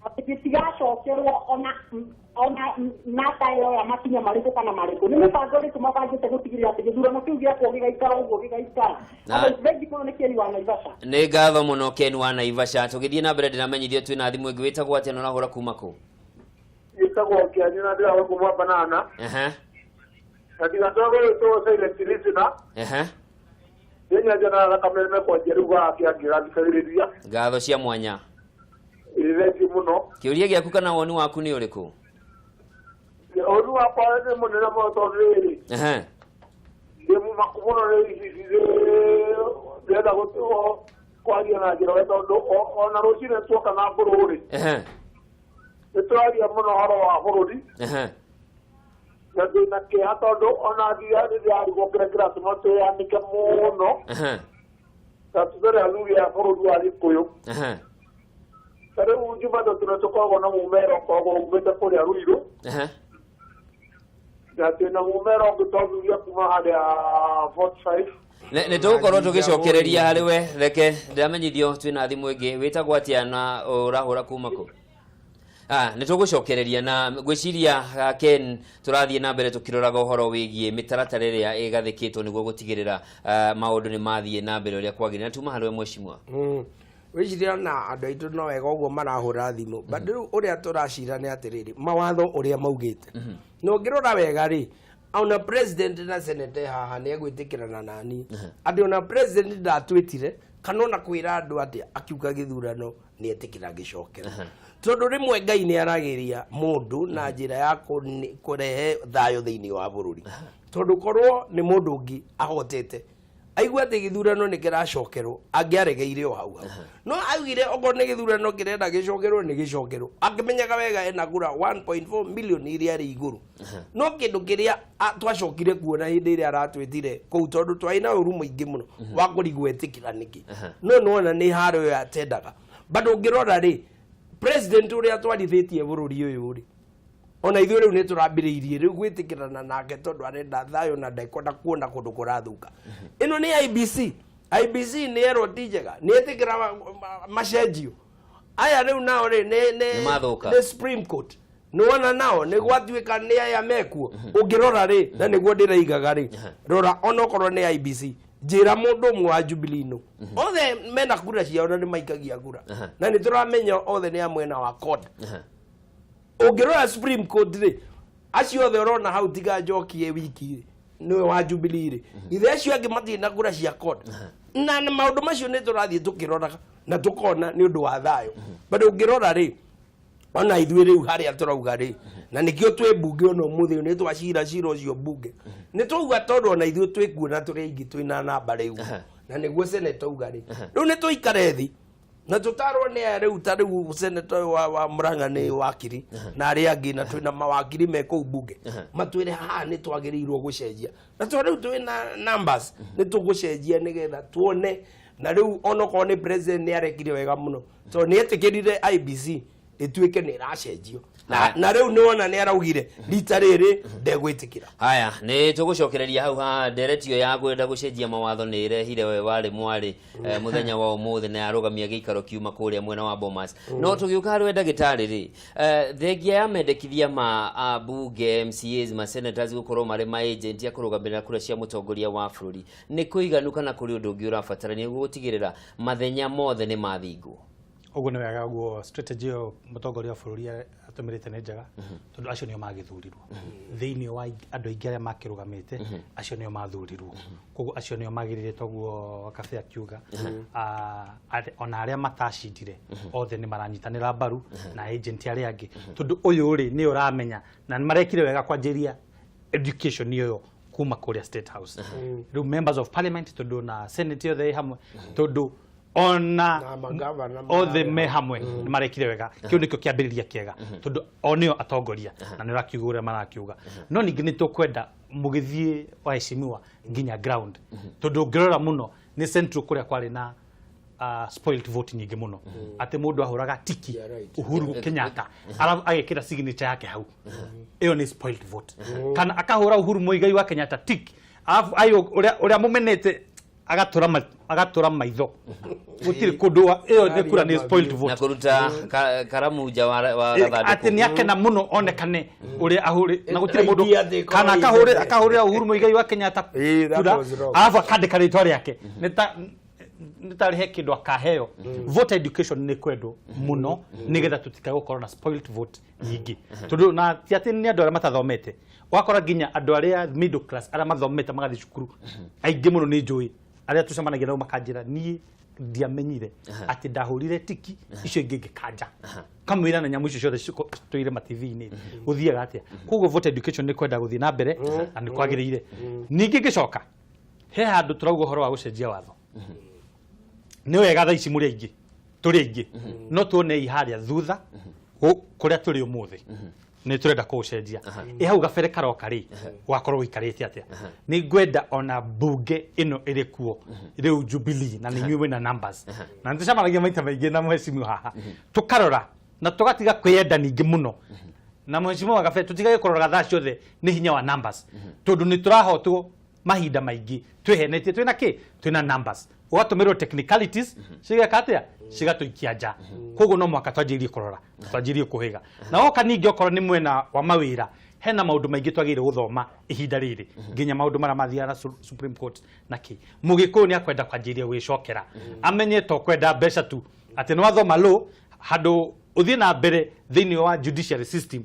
atĩ gĩtigacokerwo ona nata ĩroya makinya marĩkũ kana marĩkũ? Nĩ mĩbango ĩrĩkũ mabangĩte gũtigĩrĩra atĩ gĩthurano kĩu gĩakwo gĩgaikara ũguo gĩgaikara? Thengi mũno, nĩ Keni wa Naivasha.
Nĩ ngatho mũno, Ken wa Naivasha. Tũgĩthiĩ na mbere, ndĩramenyithio twĩna thimũ ĩngĩ. Wĩtagwo atĩa na ũrahũra kuma kũ?
Gĩtagwo Kĩanyu na ndĩrahũra kuma Banana. Na ndigatwagwo silent listener. Ndĩnyanjana na kameme kwanjia rĩu gake angĩgathikagĩrĩria.
Ngatho cia mwanya.
Ĩ, thengiũ mũno.
Kĩũria gĩaku kana woni waku nĩ ũrĩkũ?
Ũru wakwa nĩ mũnene mũno, tondũ rĩrĩ, ndĩ mũmaku mũno nĩ ici ndĩrenda kwaria na njĩra we, tondũ ona rũcinĩ tuoka na mbũrũ rĩ, nĩ tũraria mũno ũhoro wa bũrũri. Na ndĩna kĩeha tondũ ona thia rĩrĩa arigwo kĩrĩa kĩratũma twĩyanĩke mũno, na tũtarĩ athuri a bũrũri wa Gĩkũyũ. Ta rĩu Jumatatũ nĩ tũkoragwo na mumera ũkoragwo umĩte kũrĩa Ruiru, na twĩna mumera ũngĩ twathuria kuma harĩa 45.
Nĩ tũgũkorwo tũgĩcokereria harĩ we. Reke ndĩramenyithio twĩna thimũ ĩngĩ. Wĩtagwo atĩa na ũrahũra kuma kũ? Nĩ tũgũcokereria na ngwĩciria, Ken, tũrathiĩ na mbere tũkĩroraga ũhoro wĩgiĩ mĩtaratara ĩrĩa ĩgathĩkĩtwo nĩguo gũtigĩrĩra maũndũ nĩ mathiĩ na mbere ũrĩa kwagĩrĩire, na tuma harĩ we, mheshimiwa.
Wĩciria na andũ aitũ no wega ũguo marahũra thimũ, but rĩu ũrĩa tũracira nĩ atĩrĩrĩ, mawatho ũrĩa maugĩte, na ũngĩrora wega rĩ, ona president na senate haha nĩ egwĩtĩkĩrana nani atĩ ona president ndatwĩtire. Kana ona kwĩra andũ atĩa, akiuga gĩthurano nĩ etĩkĩra gĩcokera, tondũ rĩmwe Ngai nĩ aragĩria mũndũ na njĩra ya kũrehe thayũ thĩinĩ wa bũrũri, tondũ korwo nĩ mũndũ ũngĩ ahotete aigua atĩ gĩthurano nĩ kĩracokerwo, angĩaregeire o hau hau. No augire okorwo nĩ gĩthurano kĩrenda gĩcokerwo, nĩ gĩcokerwo, akĩmenyaga wega ena kura 1.4 million iria arĩ igũrũ. No kĩndũ kĩrĩa twacokire kuona hĩndĩ ĩrĩa aratwĩtire kũu, tondũ twarĩ na ũru mũingĩ mũno wa kũrigwo etĩkĩra nĩkĩ, no nĩwona nĩ haro ĩyo atendaga. Bado ũngĩrora rĩ, president ũrĩa atwarithĩtie bũrũri ũyũ rĩ, ona ithuĩ rĩu nĩ tũrambĩrĩirie rĩu gwĩtĩkĩrana nake, tondũ arenda thayũ na ndekwenda kuona kũndũ kũrathũka. Ĩno nĩ IBC. IBC nĩ erwo ti njega, nĩ etĩkĩra macenjio aya. Rĩu nao rĩ, nĩ
Nĩ mathũka.
Nĩ Supreme Court, nĩwona nao nĩ gwatuĩka nĩ aya mekuo. Ũngĩrora rĩ, na nĩguo ndĩraigaga rĩ, rora onokorwo nĩ IBC, njĩra mũndũ ũmwe wa Jubilee nũ. Othe mena kura ciao na nĩ maikagia kura, na nĩ tũramenya othe nĩ a mwena wa CORD. Ũngĩrora Supreme Court rĩ, acio othe ũrona hau tiga njokie wiki rĩ, nĩwe wa Jubilee rĩ, ithe acio angĩ matirĩ na kura cia CORD. Na maũndũ macio nĩ tũrathiĩ tũkĩroraga na tũkona nĩ ũndũ wa thayũ. But ũngĩrora rĩ, ona ithuĩ rĩu harĩa tũrauga rĩ, na nĩkĩo twĩ mbunge ona ũmũthĩ ũyũ, nĩ twacira cira ũcio mbunge, nĩ twauga tondũ ona ithuĩ twĩ kuo na tũrĩ aingĩ, twĩna namba rĩu, na nĩguo seneta auga rĩ, rĩu nĩ tũikare thĩ na tũtarwo nĩ aya rĩu, ta rĩu seneta ũyũ wa Murang'a nĩ wakiri na arĩa angĩ, na twĩna mawakiri me kũu mbunge, matwĩre haha nĩ twagĩrĩirwo gũcenjia, na to rĩu twĩna numbers nĩ tũgũcenjia nĩgetha tuone. Na rĩu onokorwo nĩ president nĩ arekire wega mũno, tondũ nĩ etĩkĩrire IBC ĩtuĩke nĩ ĩracenjio, na rĩu nĩ wona nĩ araugire rita rĩrĩ ndegwĩtĩkĩra.
Haya, nĩ tũgũcokereria hau ha ndereti ĩyo ya kwenda gũcenjia mawatho nĩ ĩrehire we warĩ mwarĩ mũthenya wa ũmũthĩ na yarũgamia gĩikaro kiuma kũrĩa mwena wa Bomas. No tũgĩũka harĩ we ndagĩtarĩ rĩ, thengia ya mendekithia ma ambunge, MCAs, ma senators gũkorwo marĩ ma agent a kũrũgamĩrĩra kura cia mũtongoria wa bũrũri, nĩ kũiganu kana kũrĩ ũndũ ũngĩ ũrabatarania nĩguo gũtigĩrĩra mathenya mothe nĩ mathingwo?
Ũguo nĩ wega, guo strategy ĩyo mũtongoria wa bũrũri atũmĩrĩte nĩ njega, tondũ acio nĩo magĩthurirwo thĩinĩ wa andũ aingĩ arĩa makĩrũgamĩte, acio nĩo mathurirwo, koguo acio nĩo magĩrĩire. Toguo Kabe akiuga, ona arĩa matacindire othe nĩ maranyitanĩra mbaru na agent arĩa angĩ, tondũ ũyũ rĩ nĩ ũramenya na nĩ marekire wega kwanjĩria education ĩyo kuma kũrĩa State House, rĩu members of parliament, tondũ na senate yothe ĩ hamwe, tondũ ona
Na magavana
othe me hamwe nĩ marekire wega. Kĩu nĩkĩo kĩambĩrĩria kĩega, tondũ o nĩo atongoria na nĩ ũrakiuga ũrĩa marakiuga. No ningĩ nĩ tũkwenda mũgĩthiĩ waheshimiwa nginya ground, tondũ ũngĩrora mũno nĩ central kũrĩa kwarĩ na spoiled vote nyingĩ mũno, atĩ mũndũ ahũraga tiki Uhuru Kenyatta, arabu agekĩra signature yake hau, ĩyo nĩ spoiled vote, kana akahũra Uhuru Muigai wa Kenyatta tick, arabu ayo ũrĩa mũmenete agatũra maitho, gũtirĩ kũndũ ĩyo nĩ kura, nĩ spoiled
na
vote.
Kũruta karamu nja wa
atĩ
gathandũkũ.
Nĩ akena mũno onekane ũrĩa ahũrĩ na gũtirĩ mũndũ
Idea atĩ ĩkorwo
kana
ĩ
akahũrĩra Uhuru Muigai wa Kenyatta
That
kura,
was wrong.
arabu akandĩka rĩtwa rĩake nĩ tarĩ he kĩndũ akaheo. Voter education nĩ kwendwo mũno nĩgetha tũtikae gũkorwo na spoiled vote nyingĩ, tondũ na ti atĩ nĩ andũ arĩa matathomete, ũgakora nginya andũ arĩa middle class, arĩa mathomete magathiĩ cukuru aingĩ mũno, nĩ njũĩ arĩa tũcemanagia nao makanjĩra, "Niĩ ndiamenyire atĩ ndahũrire tiki icio ingĩ ngĩkanja kamwĩra na nyamũ icio ciothe tũire ma-TV-inĩ gũthiaga atĩa." Koguo voter education nĩ kwenda gũthiĩ na mbere na nĩ kwagĩrĩire. Ningĩ ngĩcoka he handũ tũrauga ũhoro wa gũcenjia watho, nĩ wega thaa ici mũrĩ aingĩ, tũrĩ aingĩ, no tuonei harĩa thutha kũrĩa tũrĩ ũmũthĩ nĩ tũrenda kũũcenjia. Ĩ hau gabere karoka rĩ, wakorwo ũikarĩte atĩa? Nĩ ngwenda ona mbunge ĩno ĩrĩ kuo rĩu Jubilee, na nĩ inyuĩ mwĩna numbers, na nĩ tũcemanagia maita maingĩ na mheshimiwa haha, tũkarora na tũgatiga kwĩyenda ningĩ mũno na mheshimiwa Gabere, tũtigage kũroraga thaa ciothe nĩ hinya wa numbers, tondũ nĩ tũrahotwo mahinda maingĩ twĩhenetie twĩna kĩ, twĩna numbers, ũgatũmĩrwo technicalities cigeka atĩa, cigatũikia nja. Koguo no mũhaka twanjĩrĩrie kũrora, twanjĩrĩrie kũhĩga. Na woka ningĩ okorwo nĩ mwena wa mawĩra, hena maũndũ maingĩ twagĩrĩire gũthoma ihinda rĩrĩ, nginya maũndũ marĩa mathiaga na Supreme Court na kĩ. Mũgĩkũyũ nĩ akwenda kwanjĩrĩria gwĩcokera, amenye to kwenda mbeca tu, atĩ nĩ wathoma law handũ ũthiĩ na mbere thĩinĩ wa judiciary system.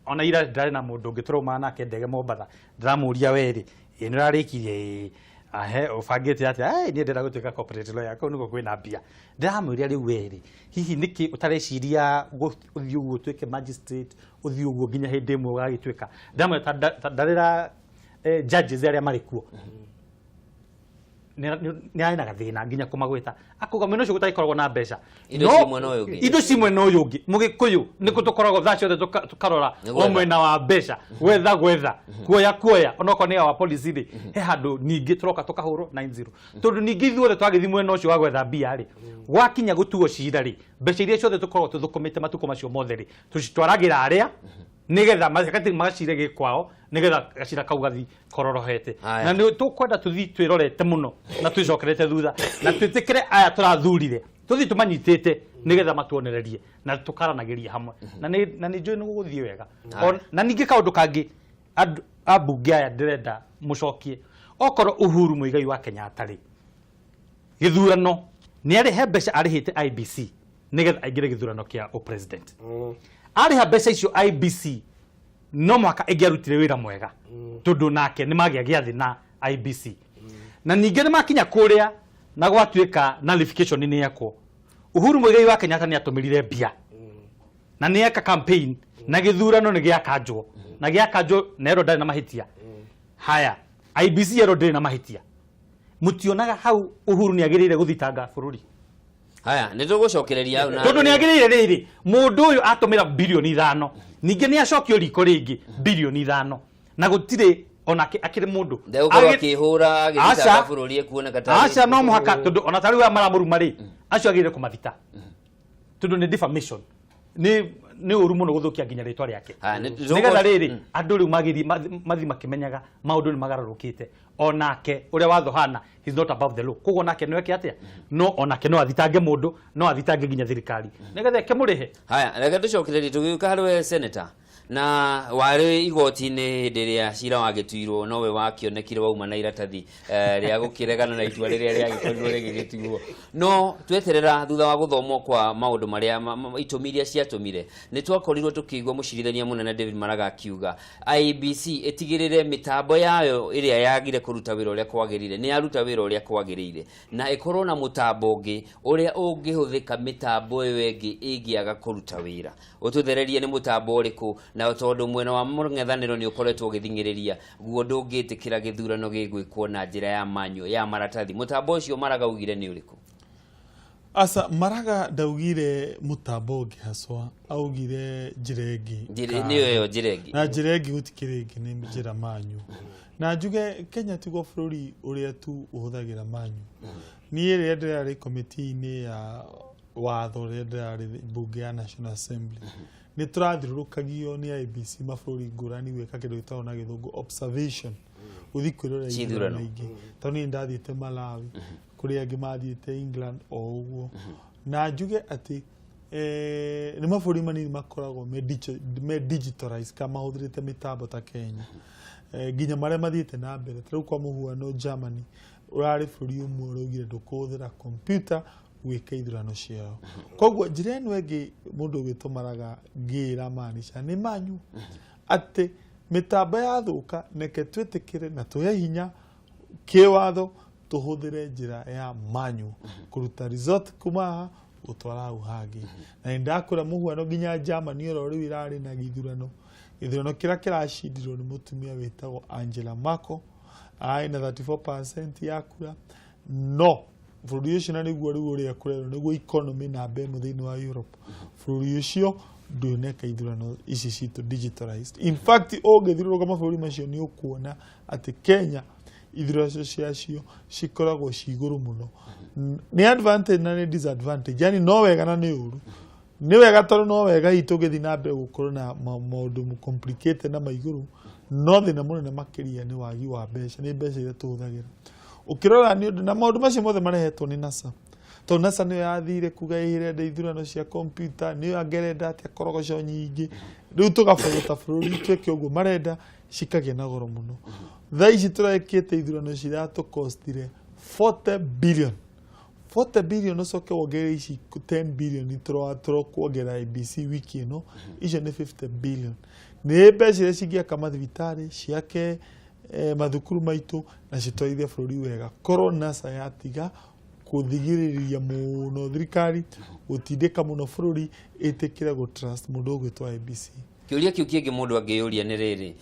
Ona ira ndĩrarĩ na mũndũ ũngĩ tũraumaga nake ndege Mombatha, ndĩramũria, "Werĩ ĩ nĩ ũrarĩkirie?" "Ĩĩ." Ahe ũbangĩte atĩa? Ai, niĩ ndĩrenda gũtuĩka corporate lawyer, kũu nĩkuo kwĩna mbia. Ndĩramwĩra rĩu we rĩ, hihi nĩkĩ ũtareciria ũthiĩ ũguo ũtuĩke magistrate, ũthiĩ ũguo nginya hĩndĩ ĩmwe ũgagĩtuĩka. Ndĩramwĩra ta ndarĩra judges arĩa marĩ kuo. Nĩ arĩ na gathĩna nginya kũmagwĩta. Akauga mwena ũcio gũtagĩkoragwo na mbeca.
Indo
No,
ci mwena ũyũ ũngĩ.
Indo ci mwena ũyũ ũngĩ. Mũgĩkũyũ nĩkũ tũkoragwo thaa ciothe tũkarora
Nĩ
o
gwetha.
mwena wa mbeca. Gwetha gwetha. Kuoya kuoya. Onokorwo nĩ our policy rĩ, he handũ ningĩ tũroka tũkahũrwo 9-0. Tondũ ningĩ ithuothe twagĩthiĩ mwena ũcio wa gwetha mbia rĩ, gwakinya gũtuo cira rĩ, mbeca iria ciothe tũkoragwo tũthũkũmĩte matukũ macio mothe rĩ, tũcitwaragĩra arĩa nĩgetha magacire gĩkwao nĩgetha gacira kau gathi kororohete.
Haya.
Na nĩ tũkwenda tũthi twĩrorete mũno na twĩcokerete thutha na twĩtĩkĩre aya tũrathurire tũthi tũmanyitĩte nĩgetha matuonererie na tũkaranagĩria hamwe na nĩ njũĩ nĩ gũgũthiĩ wega.
Haya.
Na ningĩ kaũndũ kangĩ andũ ambunge aya ndĩrenda mũcokie okorwo Uhuru Muigai wa Kenyatta rĩ gĩthurano nĩ arĩhe mbeca arĩhĩte IBC nĩgetha aingĩre gĩthurano kĩa ũpresident. Arĩha mbeca icio IBC no mũhaka ĩngĩarutire wĩra mwega tondũ nake nĩ magĩa gĩathĩ na IBC. Na ningĩ nĩ makinya kũrĩa na gwatuĩka nullification nĩ yekwo. Uhuru Muigai wa Kenyatta nĩ atũmĩrire mbia na nĩ eka campaign na gĩthurano nĩ gĩakanjwo na gĩakanjwo na erwo ndarĩ na mahĩtia. Haya, IBC erwo ndĩrĩ na mahĩtia. Mũtionaga hau Uhuru nĩ agĩrĩire gũthitanga bũrũri?
Haya, nĩ tũgũcokereria hau na
Tondũ nĩ agĩrĩire rĩrĩ, mũndũ ũyũ atũmĩra birioni 5, ningĩ nĩ acokio riko rĩngĩ birioni 5, na gũtirĩ onake akĩrĩ mũndũ.
Ndegũkorwo akĩhũra agĩthitanga
Aca.
bũrũri ekuoneka tarĩ
Aca, no mũhaka tondũ ona tarĩu aya maramũruma rĩ, acio agĩrĩire kũmathita tondũ nĩ defamation, nĩ ũru mũno gũthũkia nginya rĩtwa rĩake.
Haya,
Nĩgetha rĩrĩ andũ rĩu mathiĩ makĩmenyaga maũndũ nĩ magarũrũkĩte. Onake ũrĩa watho hana, he's not above the law, koguo onake no eke atĩa, no onake no athitange mũndũ, no athitange nginya thirikari nĩgetha ĩkĩmũrĩhe.
Haya, reke tũcokererie tũgĩũka harĩ we senator na warĩ igoti-inĩ hĩndĩ ĩrĩa cira wagĩtuirwo, nowe wakĩonekire wauma na iratathi rĩa gũkĩregana na itua rĩrĩa rĩagĩkorirwo rĩgĩgĩtuo. No tweterera thutha wa gũthomwo kwa maũndũ marĩa itũmi iria ciatũmire, nĩ twakorirwo tũkĩigua mũcirithania mũnene David Maraga akiuga IEBC ĩtigĩrĩre mĩtambo yayo ĩrĩa yagire kũruta wĩra ũrĩa kwagĩrĩire nĩ yaruta wĩra ũrĩa kwagĩrĩire, na ĩkorwo na mũtambo ũngĩ ũrĩa ũngĩhũthĩka mĩtambo ĩyo ĩngĩ ĩngĩaga kũruta wĩra. Ũtũthererie nĩ mũtambo ũrĩkũ, na tondũ mwena wa mũng'ethanĩro nĩ ũkoretwo ũgĩthing'ĩrĩria guo ndũngĩtĩkĩra gĩthurano gĩgwĩkwo na njĩra ya manual ya maratathi, mũtambo ũcio Maraga augire nĩ ũrĩkũ?
Aca, Maraga ndaugire mũtambo ũngĩ haswa, augire njĩra ĩngĩ.
Nĩyo ĩyo njĩra ĩngĩ.
Na njĩra ĩngĩ gũtikĩrĩ ĩngĩ, nĩ njĩra manyu. Na njuge Kenya tiguo bũrũri ũrĩa tu ũhũthagĩra manyu. Niĩ rĩrĩa ndĩrarĩ komiti-inĩ ya watho, rĩrĩa ndĩrarĩ mbunge ya National Assembly, nĩ tũrathiũrũrũkagio nĩ IEBC mabũrũri ngũrani gwĩka kĩndũ gĩtagwo na gĩthũngũ observation, gũthiĩ kwĩrorera
Cithurano.
ithurano ingĩ. Tondũ niĩ ndathiĩte Malawi, kũrĩ angĩ mathiĩte England o ũguo. Na njuge atĩ nĩ mabũrũri manini makoragwo me digitalized kana mahũthĩrĩte mĩtambo ta Kenya. Nginya marĩa mathiĩte na mbere, ta rĩu kwa mũhuano Germany ũrarĩ bũrũri ũmwe ũraugire ndũkũhũthĩra computer gwĩka ithurano ciao. Koguo njĩra ĩno ĩngĩ mũndũ ũgwĩtwo Maraga ngĩra maanisha nĩ manyu atĩ mĩtambo yathũka, neke twĩtĩkĩre na tũhe hinya kĩwatho tũhũthĩre njĩra ya manyu kũruta result kuma haha gũtwara hau hangĩ. Na nĩ ndakwĩra mũhuano nginya Germany oro rĩu ĩrarĩ na gĩthurano, gĩthurano kĩrĩa kĩracindirwo nĩ mũtumia wĩtagwo Angela Merkel, arĩ na 34% ya kura, no bũrũri ũcio na nĩguo rĩu ũrĩa kũrerwo nĩguo economy namba ĩmwe thĩinĩ wa Europe, bũrũri ũcio ndũneka ithurano ici citũ digitalized. In fact ũngĩthiũrũrũka mabũrũri macio nĩ ũkuona atĩ Kenya ithurano ciacio cikoragwo ci igũrũ mũno. Nĩ advantage na nĩ disadvantage, yani no wega na nĩ ũru. Nĩ wega tondũ no wega hihi tũngĩthiĩ na mbere gũkorwo na maũndũ complicated na maigũrũ, no thĩna mũnene makĩria nĩ wagi wa mbeca, nĩ mbeca iria tũhũthagĩra. Ũkĩrora nĩ ũndũ na maũndũ macio mothe marehetwo nĩ NASA, tondũ NASA nĩyo yathire kuga ĩrenda ithurano cia computer, nĩyo angerenda atĩa korogoco nyingĩ, rĩu tũgaborwo ta bũrũri twĩke ũguo marenda, cikagĩa na goro mũno. Thaa ici tũrekĩte ithurano ciratũkostire 40 billion. 40 billion, ũcoke wongerere ici 10 billion tũrokuongerera IEBC wiki ĩno, icio nĩ 50 billion. Nĩ mbeca iria cingĩaka mathibitarĩ, ciake Mathukuru maitũ na citwarithie bũrũri wega. Korwo NASA yatiga kũthigĩrĩria mũno thirikari, gũtindĩka mũno bũrũri, ĩtĩkĩre gũ trust mũndũ ũgwĩtwo IEBC.
Kĩũria kĩu kĩngĩ mũndũ angĩyũria nĩ rĩrĩ,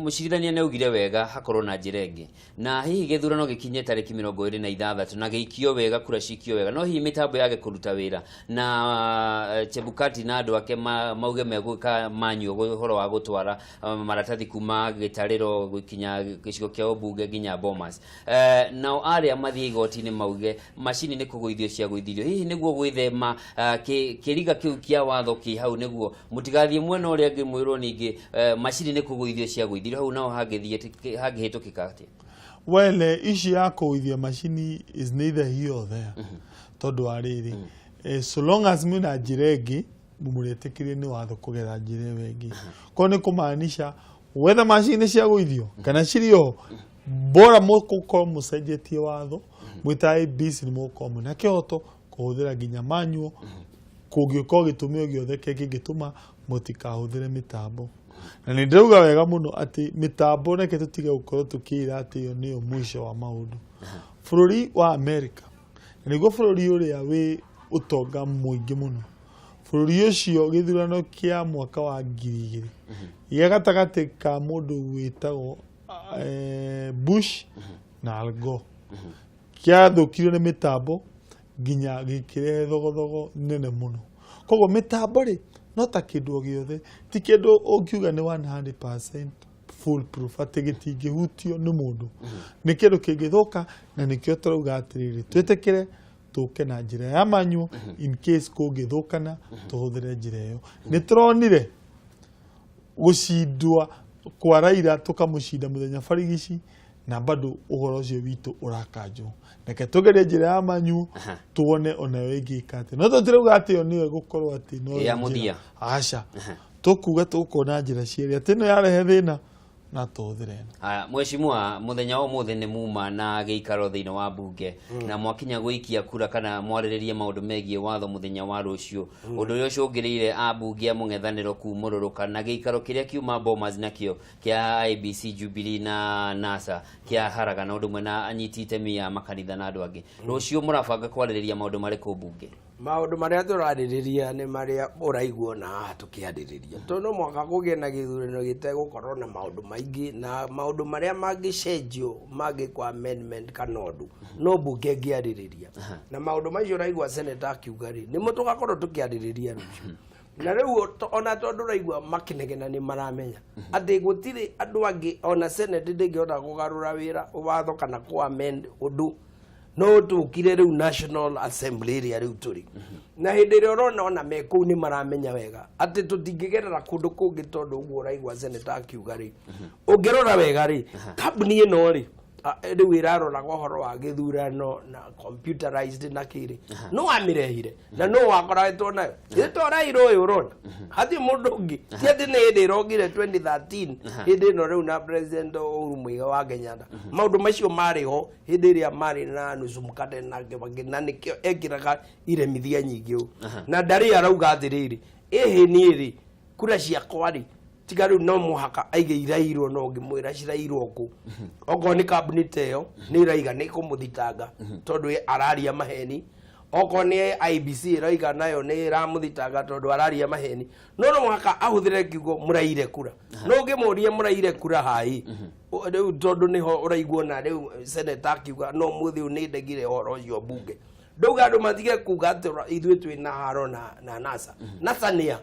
mũcirithania nĩ augire wega hakorwo na njĩra ĩngĩ, na hihi gĩthurano gĩkinye tarĩki 26 na gĩikio wega, kura cikio wega, no hihi mĩtambo yage kũruta wĩra na Chebukati na andũ ake mauge megwĩka manyuo ũhoro wa gũtwara maratathi kuma gĩtarĩro gũkinya gĩcigo kĩa ũmbunge nginya Bomas, nao arĩa mathiĩ igoti-inĩ mauge macini nĩ kũgũithio ciagũithirio, hihi nĩguo gwĩthema kĩriga kĩu kĩa watho kĩ hau, nĩguo mũtigathiĩ mwena ũrĩa angĩ mwĩrwo ningĩ macini nĩ kũgũithio ciagũithirio, hau nao hangĩthiĩ hangĩhĩtũkĩka atĩa?
Well, issue ya kũgũithia macini is neither here or there, tondũ wa rĩrĩ, so long as mwĩna njĩra ĩngĩ mũrĩtĩkĩrie nĩ watho kũgera njĩra ĩyo ĩngĩ, korwo nĩ kũmaanisha whether macini nĩ ciagũithio kana cirĩ oho, bora mũgũkorwo mũcenjetie watho mwĩta IEBC, nĩ mũgũkorwo mwĩna kĩhoto kũhũthĩra nginya manual, kũngĩkorwo gĩtũmi o gĩothe kĩrĩa kĩngĩtũma mũtikahũthĩre mĩtambo. Na nĩ ndĩrauga wega mũno atĩ mĩtambo, reke tũtige gũkorwo tũkĩira atĩ ĩyo nĩyo mũico wa maũndũ. Bũrũri wa America na nĩguo bũrũri ũrĩa wĩ ũtonga mũingĩ mũno, bũrũri ũcio gĩthurano kĩa mwaka wa 2000 gĩa gatagatĩ ka mũndũ wĩtagwo Bush na Al Gore kĩathũkirio nĩ mĩtambo nginya gĩkĩrehe thogothogo nene mũno. Koguo mĩtambo rĩ, no ta kĩndũ o gĩothe, ti kĩndũ ũngiuga nĩ 100% foolproof atĩ gĩtingĩhutio nĩ mũndũ. Nĩ kĩndũ kĩngĩthũka, na nĩkĩo tũrauga atĩrĩrĩ, twĩtĩkĩre tũke na njĩra ya manual in case kũngĩthũkana, tũhũthĩre njĩra ĩyo. Nĩ tũronire gũcindwa kwa Raila, tũkamũcinda mũthenya barigici, na bado ũhoro ũcio witũ ũrakanjwo. Reke tũgerie njĩra ya manual, tuone onayo ĩngĩka atĩa. No tũtirauga atĩ ĩyo nĩyo ĩgũkorwo atĩ no
Ya mũthia.
Aca, tũkuga tũgũkorwo na njĩra cierĩ, atĩ ĩno yarehe thĩna na tũhũthĩre ĩno.
Haya, mheshimiwa, mũthenya wa ũmũthĩ nĩ muma na gĩikaro thĩinĩ wa mbunge na mwakinya gũikia kura kana mwarĩrĩrie maũndũ megiĩ watho mũthenya wa rũciũ, ũndũ ũrĩa ũcũngĩrĩire ambunge a mũng'ethanĩro kumũrũrũka na gĩikaro kĩrĩa kiuma Bomas nakĩo kĩa IEBC, Jubilee na NASA kĩa haragana, ũndũ ũmwe na anyiti itemi a makanitha na andũ angĩ. Rũciũ mũrabanga kwarĩrĩria maũndũ marĩkũ mbunge?
Maũndũ marĩa tũrarĩrĩria nĩ marĩa ũraigua na haha tũkĩarĩrĩria, tondũ no mũhaka kũgĩe na gĩthurano gĩtegũkorwo na maũndũ maingĩ, na maũndũ marĩa mangĩcenjio, mangĩkwo amendment kana ũndũ, no mbunge ĩngĩarĩrĩria. Na maũndũ macio ũraigua senator akiuga rĩ, nĩmo tũgakorwo tũkĩarĩrĩria rũciũ. Na rĩu ona tondũ ũraigua makĩnegena, nĩ maramenya atĩ gũtirĩ andũ angĩ, ona senate ndĩngĩhota kũgarũra wĩra watho kana kũ amend ũndũ, no tũkire rĩu National Assembly ĩrĩa rĩu tũrĩ na hĩndĩ ĩrĩa ũrona ona me kũu nĩ maramenya wega atĩ tũtingĩgerera kũndũ kũngĩ, tondũ ũguo ũraigua senator akiuga rĩ, ũngĩrora wega rĩ, kambuni ĩno rĩ, rĩu ĩraroraga ũhoro wa gĩthurano na computerized na kĩrĩ, no wamĩrehire na no wakoretwo nayo githĩ to Raila ũyũ ũrona hatirĩ mũndũ ũngĩ. Ti atĩ nĩ hĩndĩ ĩrokire 2013, hĩndĩ ĩno rĩu na President Uhuru Muigai wa Kenyatta. Maũndũ macio marĩ ho hĩndĩ ĩrĩa marĩ na nusu mkate na Kibaki, na nĩkĩo ekĩraga iremithia nyingĩ ũũ, na ndarĩ arauga atĩrĩrĩ, ĩhĩ niĩ rĩ, kura ciakwa rĩ, tiga rĩu no mũhaka aige irairwo, no ngĩmwĩra cirairwo kũ? Okorwo nĩ kambuni ta ĩyo nĩ ĩraiga nĩ kũmũthitanga tondũ araria maheni, okorwo nĩ IEBC ĩroiga nayo nĩ ĩramũthitanga tondũ araria maheni, no no mũhaka ahũthĩre kiugo mũraire kura. No ũngĩmũria mũraire kura haĩ rĩu, tondũ nĩho ũraigua na rĩu senator akiuga no mũthĩ ũyũ nĩ ndegire ũhoro ũcio mbunge, ndauga andũ matige kuga atĩ ithuĩ twĩ na haro na NASA. NASA nĩa?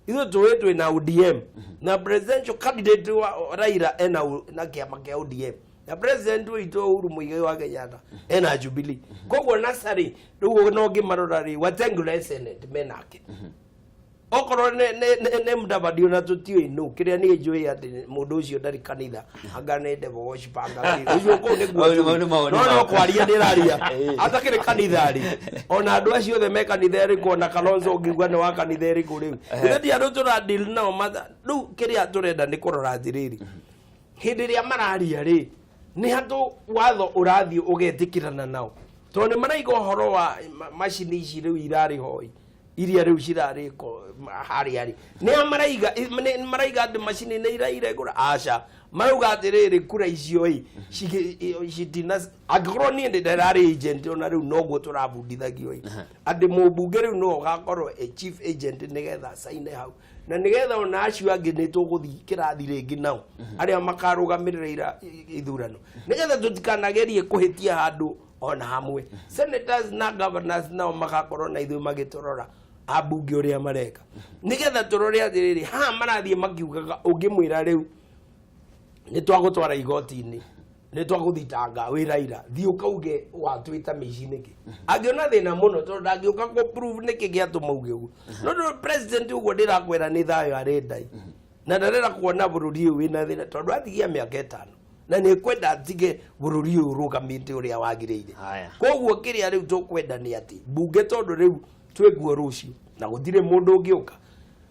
Ithuĩ tũĩ twĩ na ODM na presidential candidate wa Raila ena na kĩama kĩa ODM, na president witũ Uhuru Muigai wa Kenyatta ena Jubilee. Koguo NASA rĩ, rĩu no ngĩmarora rĩ, Wetangula senate menake, okorwo nĩ Mudavadi, ona tũtiũĩ nũ. Kĩrĩa niĩ njũĩ atĩ mũndũ ũcio ndarĩ kanitha, anga nĩ devil worship, anga kĩ. Ũcio kũu nĩguo
Mau nĩ-
tũĩ.
Mau nĩ mawoni
no no
maku.
Kwaria ndĩraria atakĩrĩ kanitha rĩ, ona andũ acio othe me kanitha ĩrĩkũ, ona Kalonzo ũngiuga nĩ wa kanitha ĩrĩkũ rĩu, ithe ti andũ tũra deal nao matha. Rĩu kĩrĩa tũrenda nĩ kũrora atĩrĩrĩ, hĩndĩ ĩrĩa mararia rĩ, nĩ hatũ watho ũrathiĩ ũgetĩkĩrana nao, tondũ nĩ maraiga ũhoro wa macini ici rĩu irarĩ hoi. Iria rĩu cirarĩko harĩa rĩ, nĩ a maraiga, nĩ maraiga atĩ macini nĩ iraire kura? Aca, marauga atĩrĩrĩ, kura icio ĩ citina angĩkorwo niĩ ndĩ ndararĩ agent, ona rĩu noguo tũrabundithagio ĩ, atĩ mũmbunge rĩu no ũgakorwo e chief agent nĩgetha acaine hau, na nĩgetha ona acio angĩ nĩ tũgũthiĩ kĩrathi rĩngĩ nao arĩa makarũgamĩrĩra ithurano, nĩgetha tũtikanagerie kũhĩtia handũ ona hamwe. Senators na governors nao magakorwo na ithuĩ magĩtũrora ambunge ũrĩa mareka, nĩgetha tũrore atĩrĩrĩ, haha marathiĩ makiugaga ũngĩmwĩra rĩu nĩ twagũtwara igoti-inĩ, nĩ twagũthitanga wĩ Raila, thiĩ ũkauge watwĩta mĩici nĩkĩ? Angĩona thĩna mũno tondũ ndangĩũka kũ prove nĩkĩ gĩatũma uge ũguo. No ndũ president ũguo ndĩrakwĩra nĩ thayũ arenda na ndarenda kuona bũrũri ũyũ wĩna thĩna, tondũ atigia mĩaka 5 na nĩ kwenda atige bũrũri ũyũ ũrũgamĩte ũrĩa wagĩrĩire. Koguo kĩrĩa rĩu tũkwenda nĩ atĩ mbunge, tondũ rĩu twĩkuo rũciũ na gũtirĩ mũndũ ũngĩũka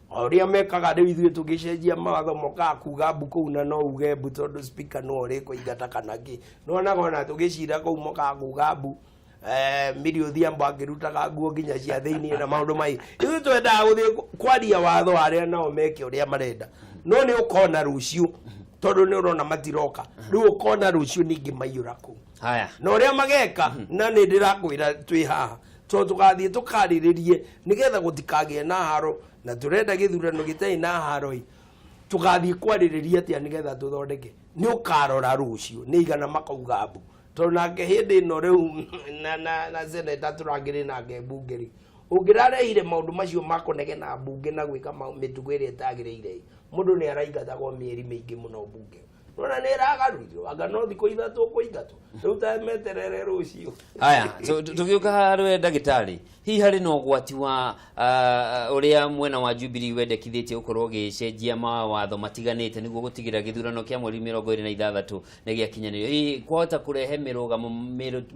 o ũrĩa mekaga rĩu, ithuĩ tũgĩcenjia mawatho mokaga kuga mbu kũu, na no uge mbu tondũ speaker no ũrĩkũingata kana kĩ. Nĩwonaga ona tũgĩcira kũu mokaga kuga mbu, Milly Odhiambo akĩrutaga nguo nginya cia thĩinĩ na maũndũ maingĩ. Ithuĩ twendaga gũthiĩ kwaria watho arĩa nao meke ũrĩa marenda, no nĩ ũkona rũciũ, tondũ nĩ ũrona matiroka rĩu, ũkona rũciũ ningĩ maiyũra kũu na ũrĩa mageka. Na nĩ ndĩrakwĩra twĩ haha tondũ tũgathiĩ tũkarĩrĩrie nĩgetha gũtikagĩe na haro, na tũrenda gĩthurano gĩtarĩ na haro ĩ. Tũgathiĩ kwarĩrĩria atĩa nĩgetha tũthondeke? Nĩ ũkarora rũciũ nĩ igana makauga mbu, tondũ nake hĩndĩ ĩno rĩu na seneta tũrangĩrĩ nake mbunge rĩ, ũngĩrarehire maũndũ macio ma kũnegena mbunge na gwĩka mĩtugo ĩrĩa ĩtagĩrĩire ĩ, mũndũ nĩ araingatagwo mĩeri mĩingĩ mũno mbunge. Nona nĩ ĩragarũrirwo, anga no thikũ 3 ũkũingatwo rĩu, ta meterere rũciũ.
Haya, tũgĩũka harĩ ndagĩtarĩ, hihi harĩ na ũgwati wa ũrĩa mwena wa Jubilee wendekithĩtie gũkorwo ũgĩcenjia mawatho matiganĩte nĩguo gũtigĩrĩra gĩthurano kĩa mweri 26 nĩ gĩakinyanĩrio, hihi kwahota kũrehe mĩrũgamo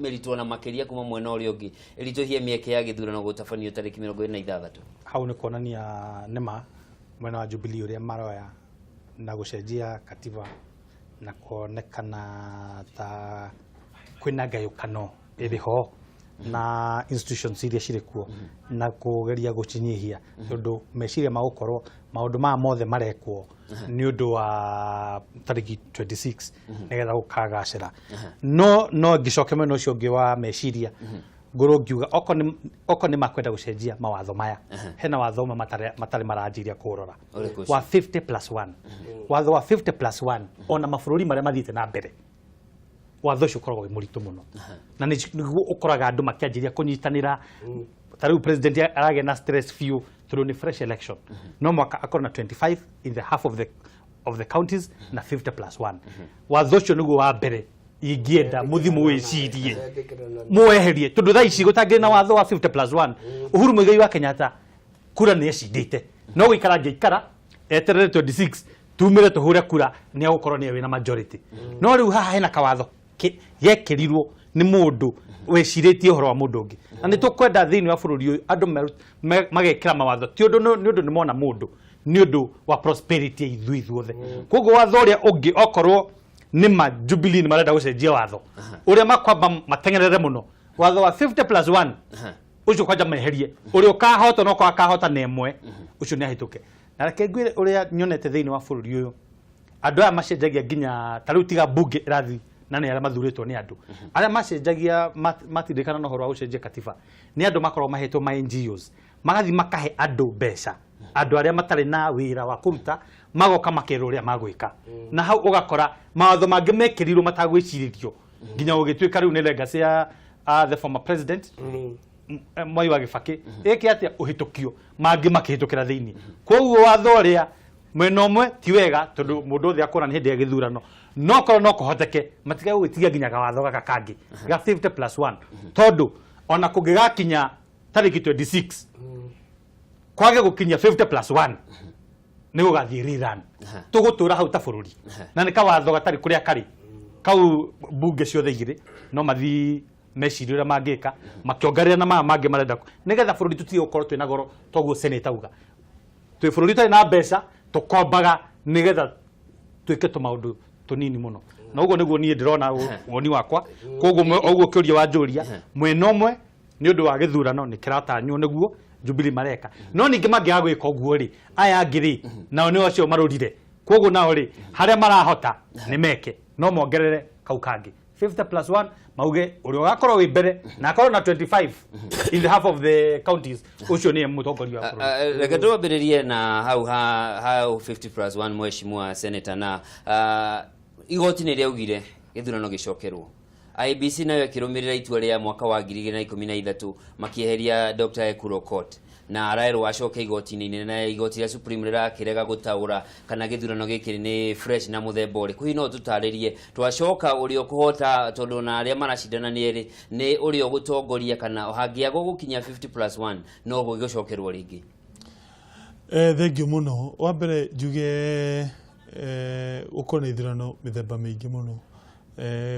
mĩritũ ona makĩria kuma mwena ũrĩa ũngĩ, ĩritũhie mĩeke ya gĩthurano gũtabanio tarĩki 26?
Hau nĩ kuonania nĩma mwena wa Jubilee ũrĩa maroya na gũcenjia katiba na kuonekana ta kwĩna ngayũkano ĩrĩ ho na institutions iria cirĩ kuo na kũgeria gũcinyihia, tondũ meciria ma gũkorwo maũndũ maya mothe marekwo nĩ ũndũ wa tarĩki 26 nĩgetha gũkagacĩra. No ngĩcoke mwena ũcio ũngĩ wa meciria, ngorwo ngiuga okorwo nĩ makwenda gũcenjia mawatho maya, hena watho ũmwe matarĩ maranjiria kũrora.
Ũrĩkũ ũcio?
Wa 50 plus 1. Watho wa 50 plus 1, ona mabũrũri marĩa mathiĩte na mbere, watho ũcio ũkoragwo wĩ mũritũ mũno, na nĩguo ũkoraga andũ makĩanjĩria kũnyitanĩra. Ta rĩu president aragĩa na stress biũ tondũ nĩ fresh election, no mwaka akorwo na 25 in the half of the counties na 50 plus 1. Watho ũcio nĩguo wa mbere ingĩenda mũthi mũwĩcirie muweherie, tondũ thaa ici gũtangĩrĩ na watho wa 50 plus 1, Uhuru Muigai wa Kenyatta kura nĩ ecindĩte, no gũikara angĩikara eterere 26 tumire tũhũre kura, nĩ agũkorwo nĩwe wĩna majority. No rĩu haha hena kawatho gekĩrirwo nĩ mũndũ wĩcirĩtie ũhoro wa mũndũ ũngĩ, na nĩ tũkwenda thĩinĩ wa bũrũri ũyũ andũ magekĩra mawatho ti ũndũ nĩ ũndũ nĩ mona mũndũ, nĩ ũndũ wa prosperity ya ithuĩ ithuothe. Koguo watho ũrĩa ũngĩ, okorwo nĩ ma Jubilee nĩ marenda gũcenjia watho ũrĩa makwamba mateng'erere mũno, watho wa 50 plus 1 ũcio kwanja meherie, ũrĩa ũkahota no akahota na ĩmwe, ũcio nĩ ahĩtũke. Na reke ngwĩre ũrĩa nyonete thĩinĩ wa bũrũri ũyũ, andũ aya macenjagia nginya ta rĩu tiga mbunge ĩrathiĩ na nĩ arĩa mathurĩtwo nĩ andũ arĩa macenjagia matindĩkana na ũhoro wa gũcenjia katiba, nĩ andũ makoragwo mahetwo ma NGOs, magathiĩ makahe andũ mbeca, andũ arĩa matarĩ na wĩra wa kũruta, magoka makerwo ũrĩa magwĩka, na hau ũgakora mawatho mangĩ mekĩrirwo matagwĩcirĩrio nginya ũgĩtuĩka rĩu nĩ legacy ya the former president Mwai wa Gĩbakĩ ĩke atĩa ũhĩtũkio, mangĩ makĩhĩtũkĩra thĩinĩ. Koguo watho ũrĩa mwena ũmwe ti wega, tondũ mũndũ othe akona nĩ hĩndĩ ya gĩthurano, no korwo no kũhoteke matige gũgĩtigia nginya gawatho gaka kangĩ ga 50 plus 1, tondũ ona kũngĩgakinya tarĩki 26 kwage gũkinyia 50 plus 1, nĩ gũgathiĩ rerun, tũgũtũra hau ta bũrũri, na nĩ kawatho gatarĩ kũrĩa karĩ kau. Mbunge ciothe igĩrĩ no mathiĩ mecirie ũrĩa mangĩka makĩongerera na maya mangĩ marenda nĩgetha bũrũri tũtige gũkorwo twĩna goro. Toguo seneta uga twĩ bũrũri ũtarĩ na mbeca, tũkombaga nĩgetha twĩke tũmaũndũ tũnini mũno, na ũguo nĩguo niĩ ndĩrona woni wakwa. Koguo ũguo kĩũria wanjũria, mwena ũmwe nĩ ũndũ wa gĩthurano nĩ kĩratanywo nĩguo Jubilee mareka. No ningĩ mangĩaga gwĩka ũguo rĩ, aya angĩ rĩ, nao nĩ acio marũrire, koguo nao rĩ, harĩa marahota nĩ meke, no mongerere kau kangĩ 50 plus 1, mauge ũrĩa ũgakorwo wĩ mbere na akorwo na 25 in the half of the counties, ũcio nĩye mũtongoria wa bũrũri.
Reke twambĩrĩrie na hau hau 50 plus 1, mheshimiwa senator. Na igoti nĩ rĩaugire gĩthurano gĩcokerwo. IEBC nayo ĩkĩrũmĩrĩra itua rĩa mwaka wa 2013, makĩeheria Dr. Ekuru Aukot na araerwo acoke igoti-inĩ inene, na igoti rĩa Supreme rĩrakĩrega gũtaũra kana gĩthurano gĩkĩ nĩ fresh na mũthemba ũrĩkũ. Hihi no tũtarĩrie twacoka ũrĩa ũkũhota, tondũ ona arĩa maracindana nĩ erĩ, nĩ ũrĩa ũgũtongoria, kana hangĩagwo gũkinya 50 plus 1 no gũgĩcokerwo rĩngĩ?
Thengiũ mũno. Wa mbere njuge gũkorwo na ithurano mĩthemba mĩingĩ mũno.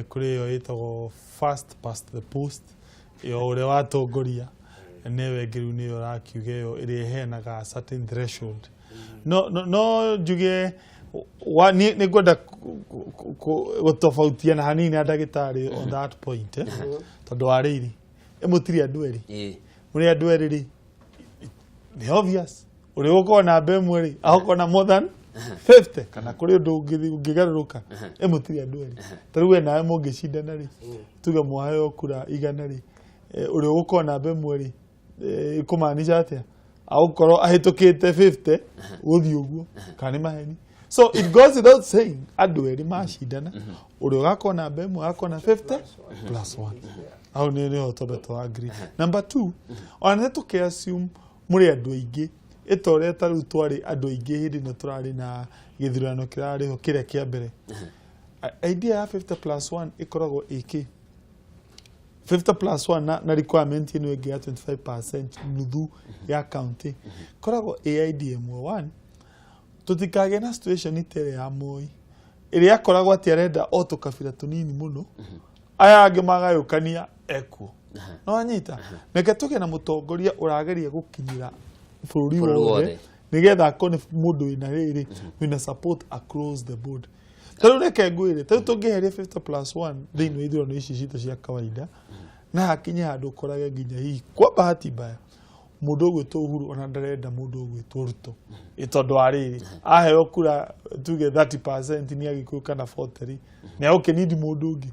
Kũrĩ ĩyo ĩtagwo first past the post, ĩyo ũrĩa watongoria nĩwe ĩngĩ, rĩu nĩyo ũrakiuga ĩyo ĩrĩa ĩheanaga certain threshold. No njuge niĩ nĩ ngwenda gũtofautiana hanini na ndagĩtarĩ on that point, tondũ wa rĩrĩ, mũtirĩ andũ erĩ. Mũrĩ andũ erĩ rĩ, nĩ obvious ũrĩa ũgũkorwo namba ĩmwe rĩ, agũkorwo na more than 50, kana kũrĩ ũndũ ũngĩgarũrũka. Mũtirĩ andũ erĩ. Ta rĩu we nawe mũngĩcindana rĩ, tuge mwaheo kura 100 rĩ, ũrĩa ũgũkorwo namba ĩmwe rĩ, kũmaanisha atĩa? Agũkorwo ahĩtũkĩte 50 gũthiĩ ũguo, kana nĩ maheni? So it goes without saying, andũ erĩ macindana, ũrĩa ũgakorwo namba ĩmwe agakorwo na 50 plus 1. Hau nĩ nĩho twambe twa agree. Number two, ona nĩ tũkĩ assume mũrĩ andũ aingĩ, ĩta ũrĩa ta rĩu twarĩ andũ aingĩ hĩndĩ ĩno tũrarĩ na gĩthurano kĩrarĩ ho kĩrĩa kĩa mbere, idea ya 50 plus 1 ĩkoragwo ĩkĩ 50 plus 1 na requirement ĩno ĩngĩ ya 25% nuthu ya county, ĩkoragwo ĩ idea ĩmwe. One, tũtikagĩe na situation ta ĩrĩa ya Moi, ĩrĩa akoragwo atĩ arenda o tũkabira tũnini mũno, aya angĩ magayũkania ekuo. No anyita, reke tũgĩe na mũtongoria ũrageria gũkinyĩra bũrũri
Bũrũri
wothe,
wothe.
Nĩgetha akorwo nĩ mũndũ wĩna rĩrĩ, wĩna support across the board. Ta rĩu reke ngwĩre, ta rĩu tũngĩeheria 50 plus 1 thĩinĩ wa ithurano ici citũ cia kawaida, na hakinye handũ ũkorage nginya hihi kwa bahati mbaya mũndũ ũgwĩtwo Uhuru ona ndarenda mũndũ ũgwĩtwo Ruto, ĩ tondũ wa rĩrĩ, aheo kura tuge 30% nĩ Agĩkũyũ kana 40 rĩ, nĩ agũkĩnindi mũndũ ũngĩ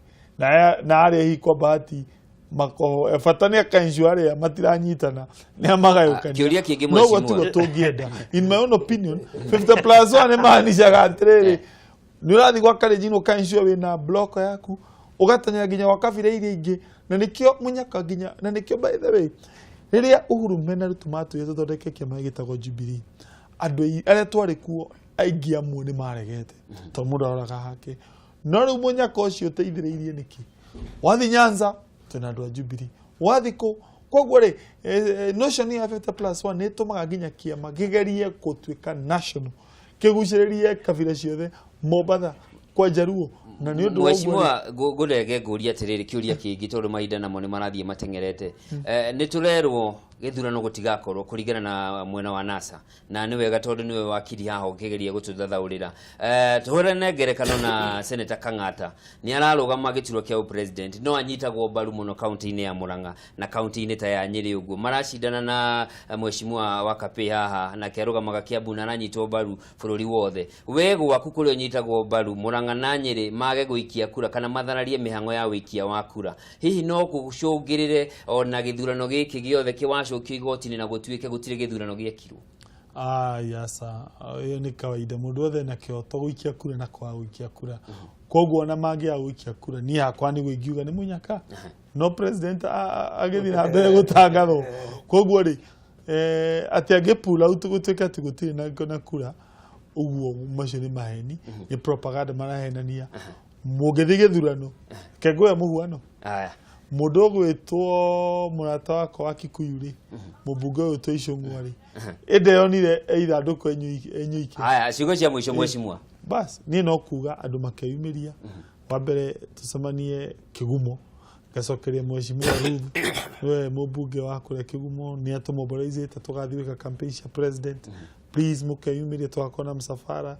na arĩa hihi kwa bahati makoho bata nĩ akaensure arĩa matiranyitana nĩ amagayũkania.
Kĩũria kĩngĩ,
Noguo
mheshimiwa.
tiguo tũngĩenda. In my own opinion, 50 plus 1 nĩ maanishaga atĩrĩrĩ, nĩ ũrathiĩ gwa Kalenjin ũkaensure wĩna block yaku, ũgateng'era nginya gwa kabira iria ingĩ, na nĩkĩo mũnyaka nginya, na nĩkĩo, by the way, rĩrĩa Uhuru mena Ruto matwĩrire tũthondeke kĩama gĩtagwo Jubilee, andũ arĩa twarĩ kuo aingĩ amwe nĩ maregete, tondũ mũndũ aroraga hake. No rĩu mũnyaka ũcio ũteithĩrĩirie nĩkĩ? Wathi Nyanza twĩna andũ a Jubilee, wathi kũ. Koguo rĩ, notion ya 50 plus 1 nĩ ĩtũmaga nginya kĩama kĩgerie gũtuĩka national, kĩgucĩrĩrie kabira ciothe, Mombatha kwa Jaruo, na nĩ ũndũ wa ũguo rĩ,
Mheshimiwa, ngũrege ngũrie atĩrĩrĩ, kĩũria kĩngĩ, tondũ mahinda namo nĩ marathiĩ mateng'erete. Nĩ tũrerwo gĩthurano gũtigakorwo kũringana na mwena wa NASA, na nĩ wega tondũ nĩwe wakiri haha ũkĩgeria gũtũthathaũrĩra. Tũhũrane ngerekano na Senator Kang'ata, nĩ ararũgama gĩturwa kĩa president, no anyitagwo mbaru mũno kaunti-inĩ ya Murang'a na kaunti-inĩ ta ya Nyĩrĩ ũguo. Maracindana na mheshimiwa wa Kapĩ haha, nake arũgamaga Kiambu na aranyitwo mbaru bũrũri wothe. We gwaku kũrĩa ũnyitagwo mbaru Murang'a na Nyĩrĩ mage gũikia kura kana mathararie mĩhang'o ya ũikia wa kura, hihi no gũcũngĩrĩre ona gĩthurano gĩkĩ gĩothe kĩwacũkio igoti-inĩ na gũtuĩke gũtirĩ gĩthurano gĩekirwo?
Ai, aca, ĩyo nĩ kawaida. Mũndũ wothe ena kĩhoto gũikia kura na kwaga gũikia kura. Koguo ona mangĩaga gũikia kura, niĩ hakwa nĩguo ingiuga nĩ mũnyaka no president agĩthiĩ na mbere gũtangathwo. Koguo rĩ, atĩ angĩ pull out gũtuĩke atĩ gũtirĩ na kura, ũguo macio nĩ maheni, nĩ propaganda marahenania. Mũngĩthiĩ gĩthurano, ke ngũhe mũhuano.
Aya.
Mũndũ ũgwĩtwo mũrata wakwa wa Kikuyu rĩ, mũmbunge ũyũ ũgwĩtwo Icũng'wa rĩ, ĩndĩ yonire ithandũkũ enyuike.
Aya, ciugo cia mũico, mheshimiwa.
Bas, niĩ no kuga andũ makeyumĩria. Wa mbere tũcemanie Kĩgumo, ngacokeria mheshimiwa Ruth, nĩwe mũmbunge wa kũrĩa Kĩgumo, nĩ atũmobilizĩte tũgathiĩ gwĩka campaign cia president. Please mũkeyumĩria, tũgakorwo na msafara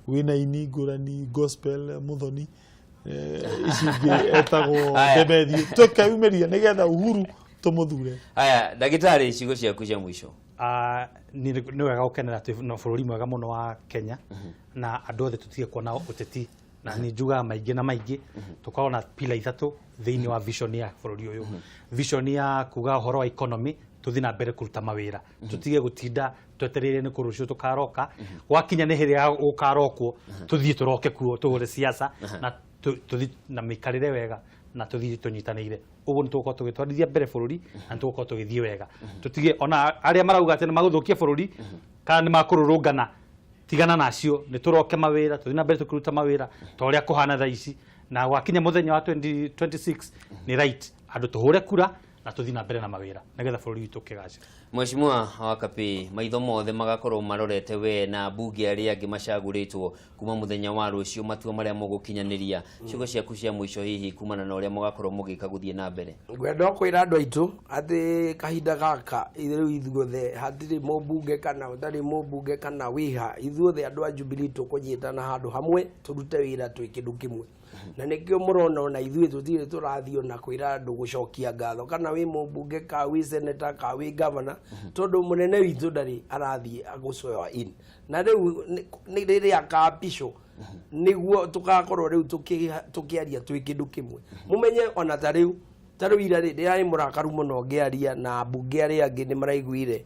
wĩna ini ngũrani, gospel Muthoni, ici ingĩ etagwo
Aya.
Demethiũ, tũkeyumĩria nĩgetha Uhuru Tũmũthure.
Haya, ndagĩtarĩ, ciugo ciaku cia mũico.
Ah, nĩ nĩ wega gũkenera twĩ na bũrũri mwega mũno wa Kenya, na andũ othe tũtige kuona ũteti, na nĩ njugaga maingĩ na maingĩ, tũkorwo na pila ithatũ thĩinĩ wa vision ya bũrũri ũyũ. Vision ya kuga ũhoro wa economy, tũthiĩ na mbere kũruta mawĩra, tũtige gũtinda twetereire nĩ kũrũciũ tũkaroka. Gwakinya nĩ hĩrĩ ya gũkarokwo, tũthiĩ tũroke kuo tũhũre siasa na tũthiĩ na mĩikarĩre wega na tũthiĩ tũnyitanĩire. Ũguo nĩ tũgũkorwo tũgĩtwarithia mbere bũrũri na nĩ tũgũkorwo tũgĩthiĩ wega. Tũtige ona arĩa marauga atĩ nĩ magũthũkia bũrũri kana nĩ makũrũrũngana, tigana nacio, nĩ tũroke mawĩra, tũthiĩ na mbere tũkĩruta mawĩra ta ũrĩa kũhana thaa ici. Na gwakinya mũthenya wa 2026 nĩ right andũ tũhũre kura na tũthiĩ na mbere na mawĩra nĩgetha bũrũri witũ ũkĩgacĩra.
Mheshimiwa wa Kapĩ, maitho mothe magakorwo marorete we na mbunge arĩa angĩ macagũrĩtwo kuma mũthenya wa rũciũ, matua marĩa mũgũkinyanĩria. Ciugo ciaku cia mũico hihi kumana na ũrĩa mũgakorwo mũgĩka gũthiĩ na mbere.
Ngwenda o kwĩra andũ aitũ atĩ kahinda gaka rĩu ithuothe hatirĩ mũmbunge kana ũtarĩ mũmbunge kana wĩha, ithuothe andũ a Jubilee tũkũnyitana handũ hamwe tũrute wĩra twĩ kĩndũ kĩmwe. Na nĩkĩo mũrona ona ithuĩ tũtirĩ tũrathiĩ ona kwĩra andũ gũcokia ngatho kana wĩ mũmbunge ka wĩ senator ka wĩ governor, tondũ mũnene witũ ndarĩ arathiĩ gũcoa in. Na rĩu nĩ rĩrĩa akapicwo nĩguo tũgakorwo rĩu tũkĩaria twĩ kĩndũ kĩmwe. Mũmenye ona ta rĩu, ta rĩu ira rĩ, ndĩrarĩ mũrakaru mũno ngĩaria na ambunge arĩa angĩ nĩ maraiguire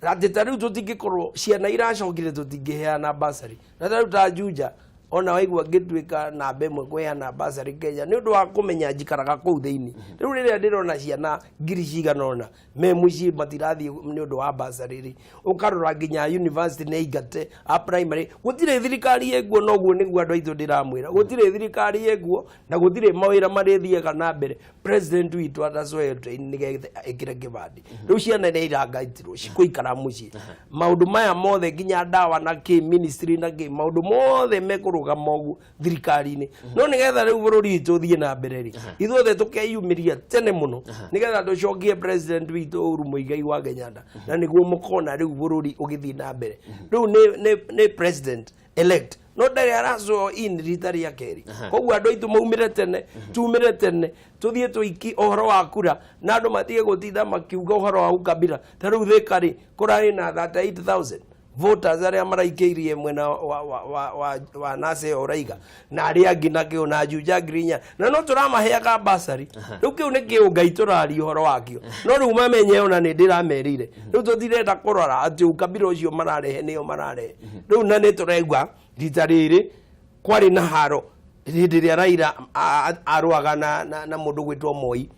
atĩ ta rĩu tũtingĩkorwo ciana iracokire tũtingĩheana basarĩ. Na ta rĩu ta Juja, ona waigua ngĩtuĩka namba ĩmwe kũheana basarĩ Kenya nĩ ũndũ wa kũmenya njikaraga kũu thĩinĩ. Rĩu rĩrĩa ndĩrona ciana ngiri cigana ũna me mũciĩ matirathiĩ nĩ ũndũ wa basarĩ rĩ, ũkarora nginya university nĩ aingate a primary, gũtirĩ thirikari ĩkuo. Na ũguo nĩguo andũ aitũ ndĩramwĩra, gũtirĩ thirikari ĩkuo na gũtirĩ mawĩra marĩthiaga na mbere president witũ atacoete nĩgetha ĩkĩre kĩbandĩ. Rĩu ciana nĩ irangaitirwo cikũikara mũciĩ, maũndũ maya mothe nginya ndawa na kĩ ministry na kĩ maũndũ mothe mekũrũgama ũguo thirikari-inĩ. No nĩgetha rĩu bũrũri witũ ũthiĩ na mbere rĩ, ithuothe tũkeyumĩria tene mũno nĩgetha tũcokie president witũ Uhuru Muigai wa Kenyatta, na nĩguo mũkona rĩu bũrũri ũgĩthiĩ na mbere. Rĩu nĩ president elect no ndarĩ aracwo in rita rĩa kerĩ. Koguo andũ aitũ maumĩre tene, tumĩre tene, tũthiĩ tũiki ũhoro wa kura na andũ matige gũtinda makiuga ũhoro wa ukabila. Ta rĩu Thĩka rĩ, kũrarĩ na 38,000 voters arĩa maraikĩirie mwena wa NASA ĩyo ũraiga na arĩa angĩ na kĩo na Juja Ngirinya, na no tũramaheaga basarĩ. Rĩu kĩu nĩ kĩũ Ngai tũraria ũhoro wakĩo, no rĩu mamenye ona nĩ ndĩramerire rĩu tũtirenda kũrora atĩ ukabila ũcio mararehe nĩo mararehe rĩu. Na nĩ tũraigua rita rĩrĩ kwarĩ na haro hĩndĩ ĩrĩa Raila arũaga na mũndũ gwĩtwo Moi,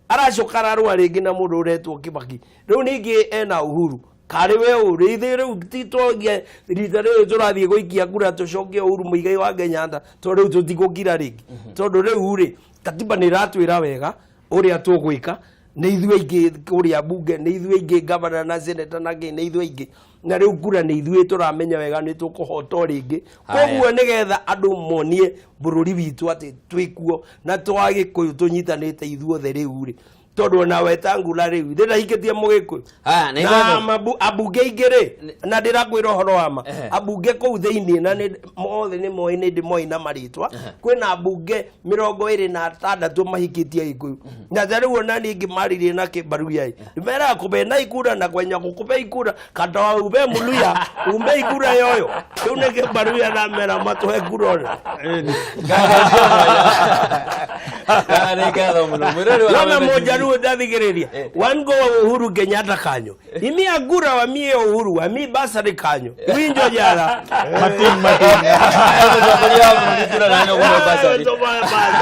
aracoka ararũa rĩngĩ na mũndũ ũretwo Kibaki, rĩu ningĩ ena Uhuru. Karĩ we ũrĩ ithuĩ rĩu titwagia rita rĩrĩ tũrathiĩ gũikia kura tũcokie Uhuru Muigai wa Kenyatta, tondũ rĩu tũtigũkira rĩngĩ, tondũ rĩu rĩ katiba nĩ ĩratwĩra wega ũrĩa tũgwĩka. Nĩ ithuĩ aingĩ kũrĩa bunge, nĩ ithuĩ aingĩ gavana na senator na kĩ, nĩ ithuĩ aingĩ, na rĩu kura nĩ ithuĩ tũramenya wega nĩ tũkũhota rĩngĩ. Koguo nĩgetha andũ monie bũrũri witũ atĩ twĩkuo na twa Gĩkũyũ tũnyitanĩte ithuothe rĩu rĩ, tondũ ona Wetangula rĩu ndĩrahikĩtie Mũgĩkũyũ.
Haya, nĩ
na
ngatho.
Ambunge aingĩ rĩ, na ndĩrakwĩra ũhoro wa ma, ambunge kũu thĩinĩ na mothe nĩ moĩ, nĩ ndĩmoĩ na marĩtwa. Kwĩna ambunge 26 mahikĩtie Gĩkũyũ, na ta rĩu ona niĩ ngĩmaririe na kĩmbaruya ĩ, ndĩmeraga kũbe na ikura na kwenya gũkũbe ikura kata ube Muluya umbe ikura yoyo. Rĩu nĩ kĩmbaruya namera matũhe kura ona.
Nĩ ngatho mũno mwĩrori wa
Yona
Kameme TV.
mojaruo ndathigĩrĩria wan go Uhuru Kenyatta kanyo imiya gura wamiye Uhuru wami basari kanyo winjo jara.
Matin matin.
Mũtongoria wa bũrũri kura na nĩ ũkũhe bursary.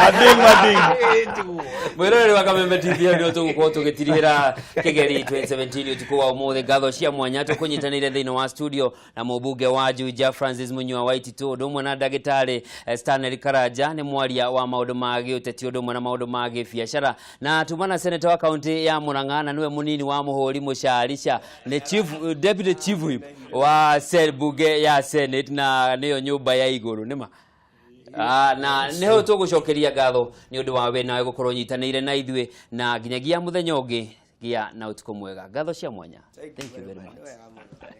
Matin matin.
Mwĩroreri wa Kameme TV, ndio tũgũkorwo tũgĩtirihĩra Kĩgeri 2017 ũtukũ wa ũmũthĩ. Ngatho cia mwanya tũkũnyitanĩire thĩinĩ wa studio na mũmbunge wa Juja Francis Munyua wa Waititu, ũndũ ũmwe na ndagĩtarĩ Stanley Karanja nĩ mwaria wa maũndũ ma gĩũteti ũndũ ũmwe na maũndũ ma gĩbiacara, na tuma na seneta wa kaunti ya Murang'a na nĩwe mũnini wa mũhũri mũcarica nĩ chief, deputy chief whip wa bunge ya Senate na nĩyo nyũmba ya igũrũ nĩma. Na nĩho tũgũcokeria ngatho nĩ ũndũ wa we nawe gũkorwo ũnyitanĩire na ithuĩ, na nginyagia mũthenya ũngĩ, gĩa na ũtukũ mwega. Ngatho cia mwanya, thank you very much.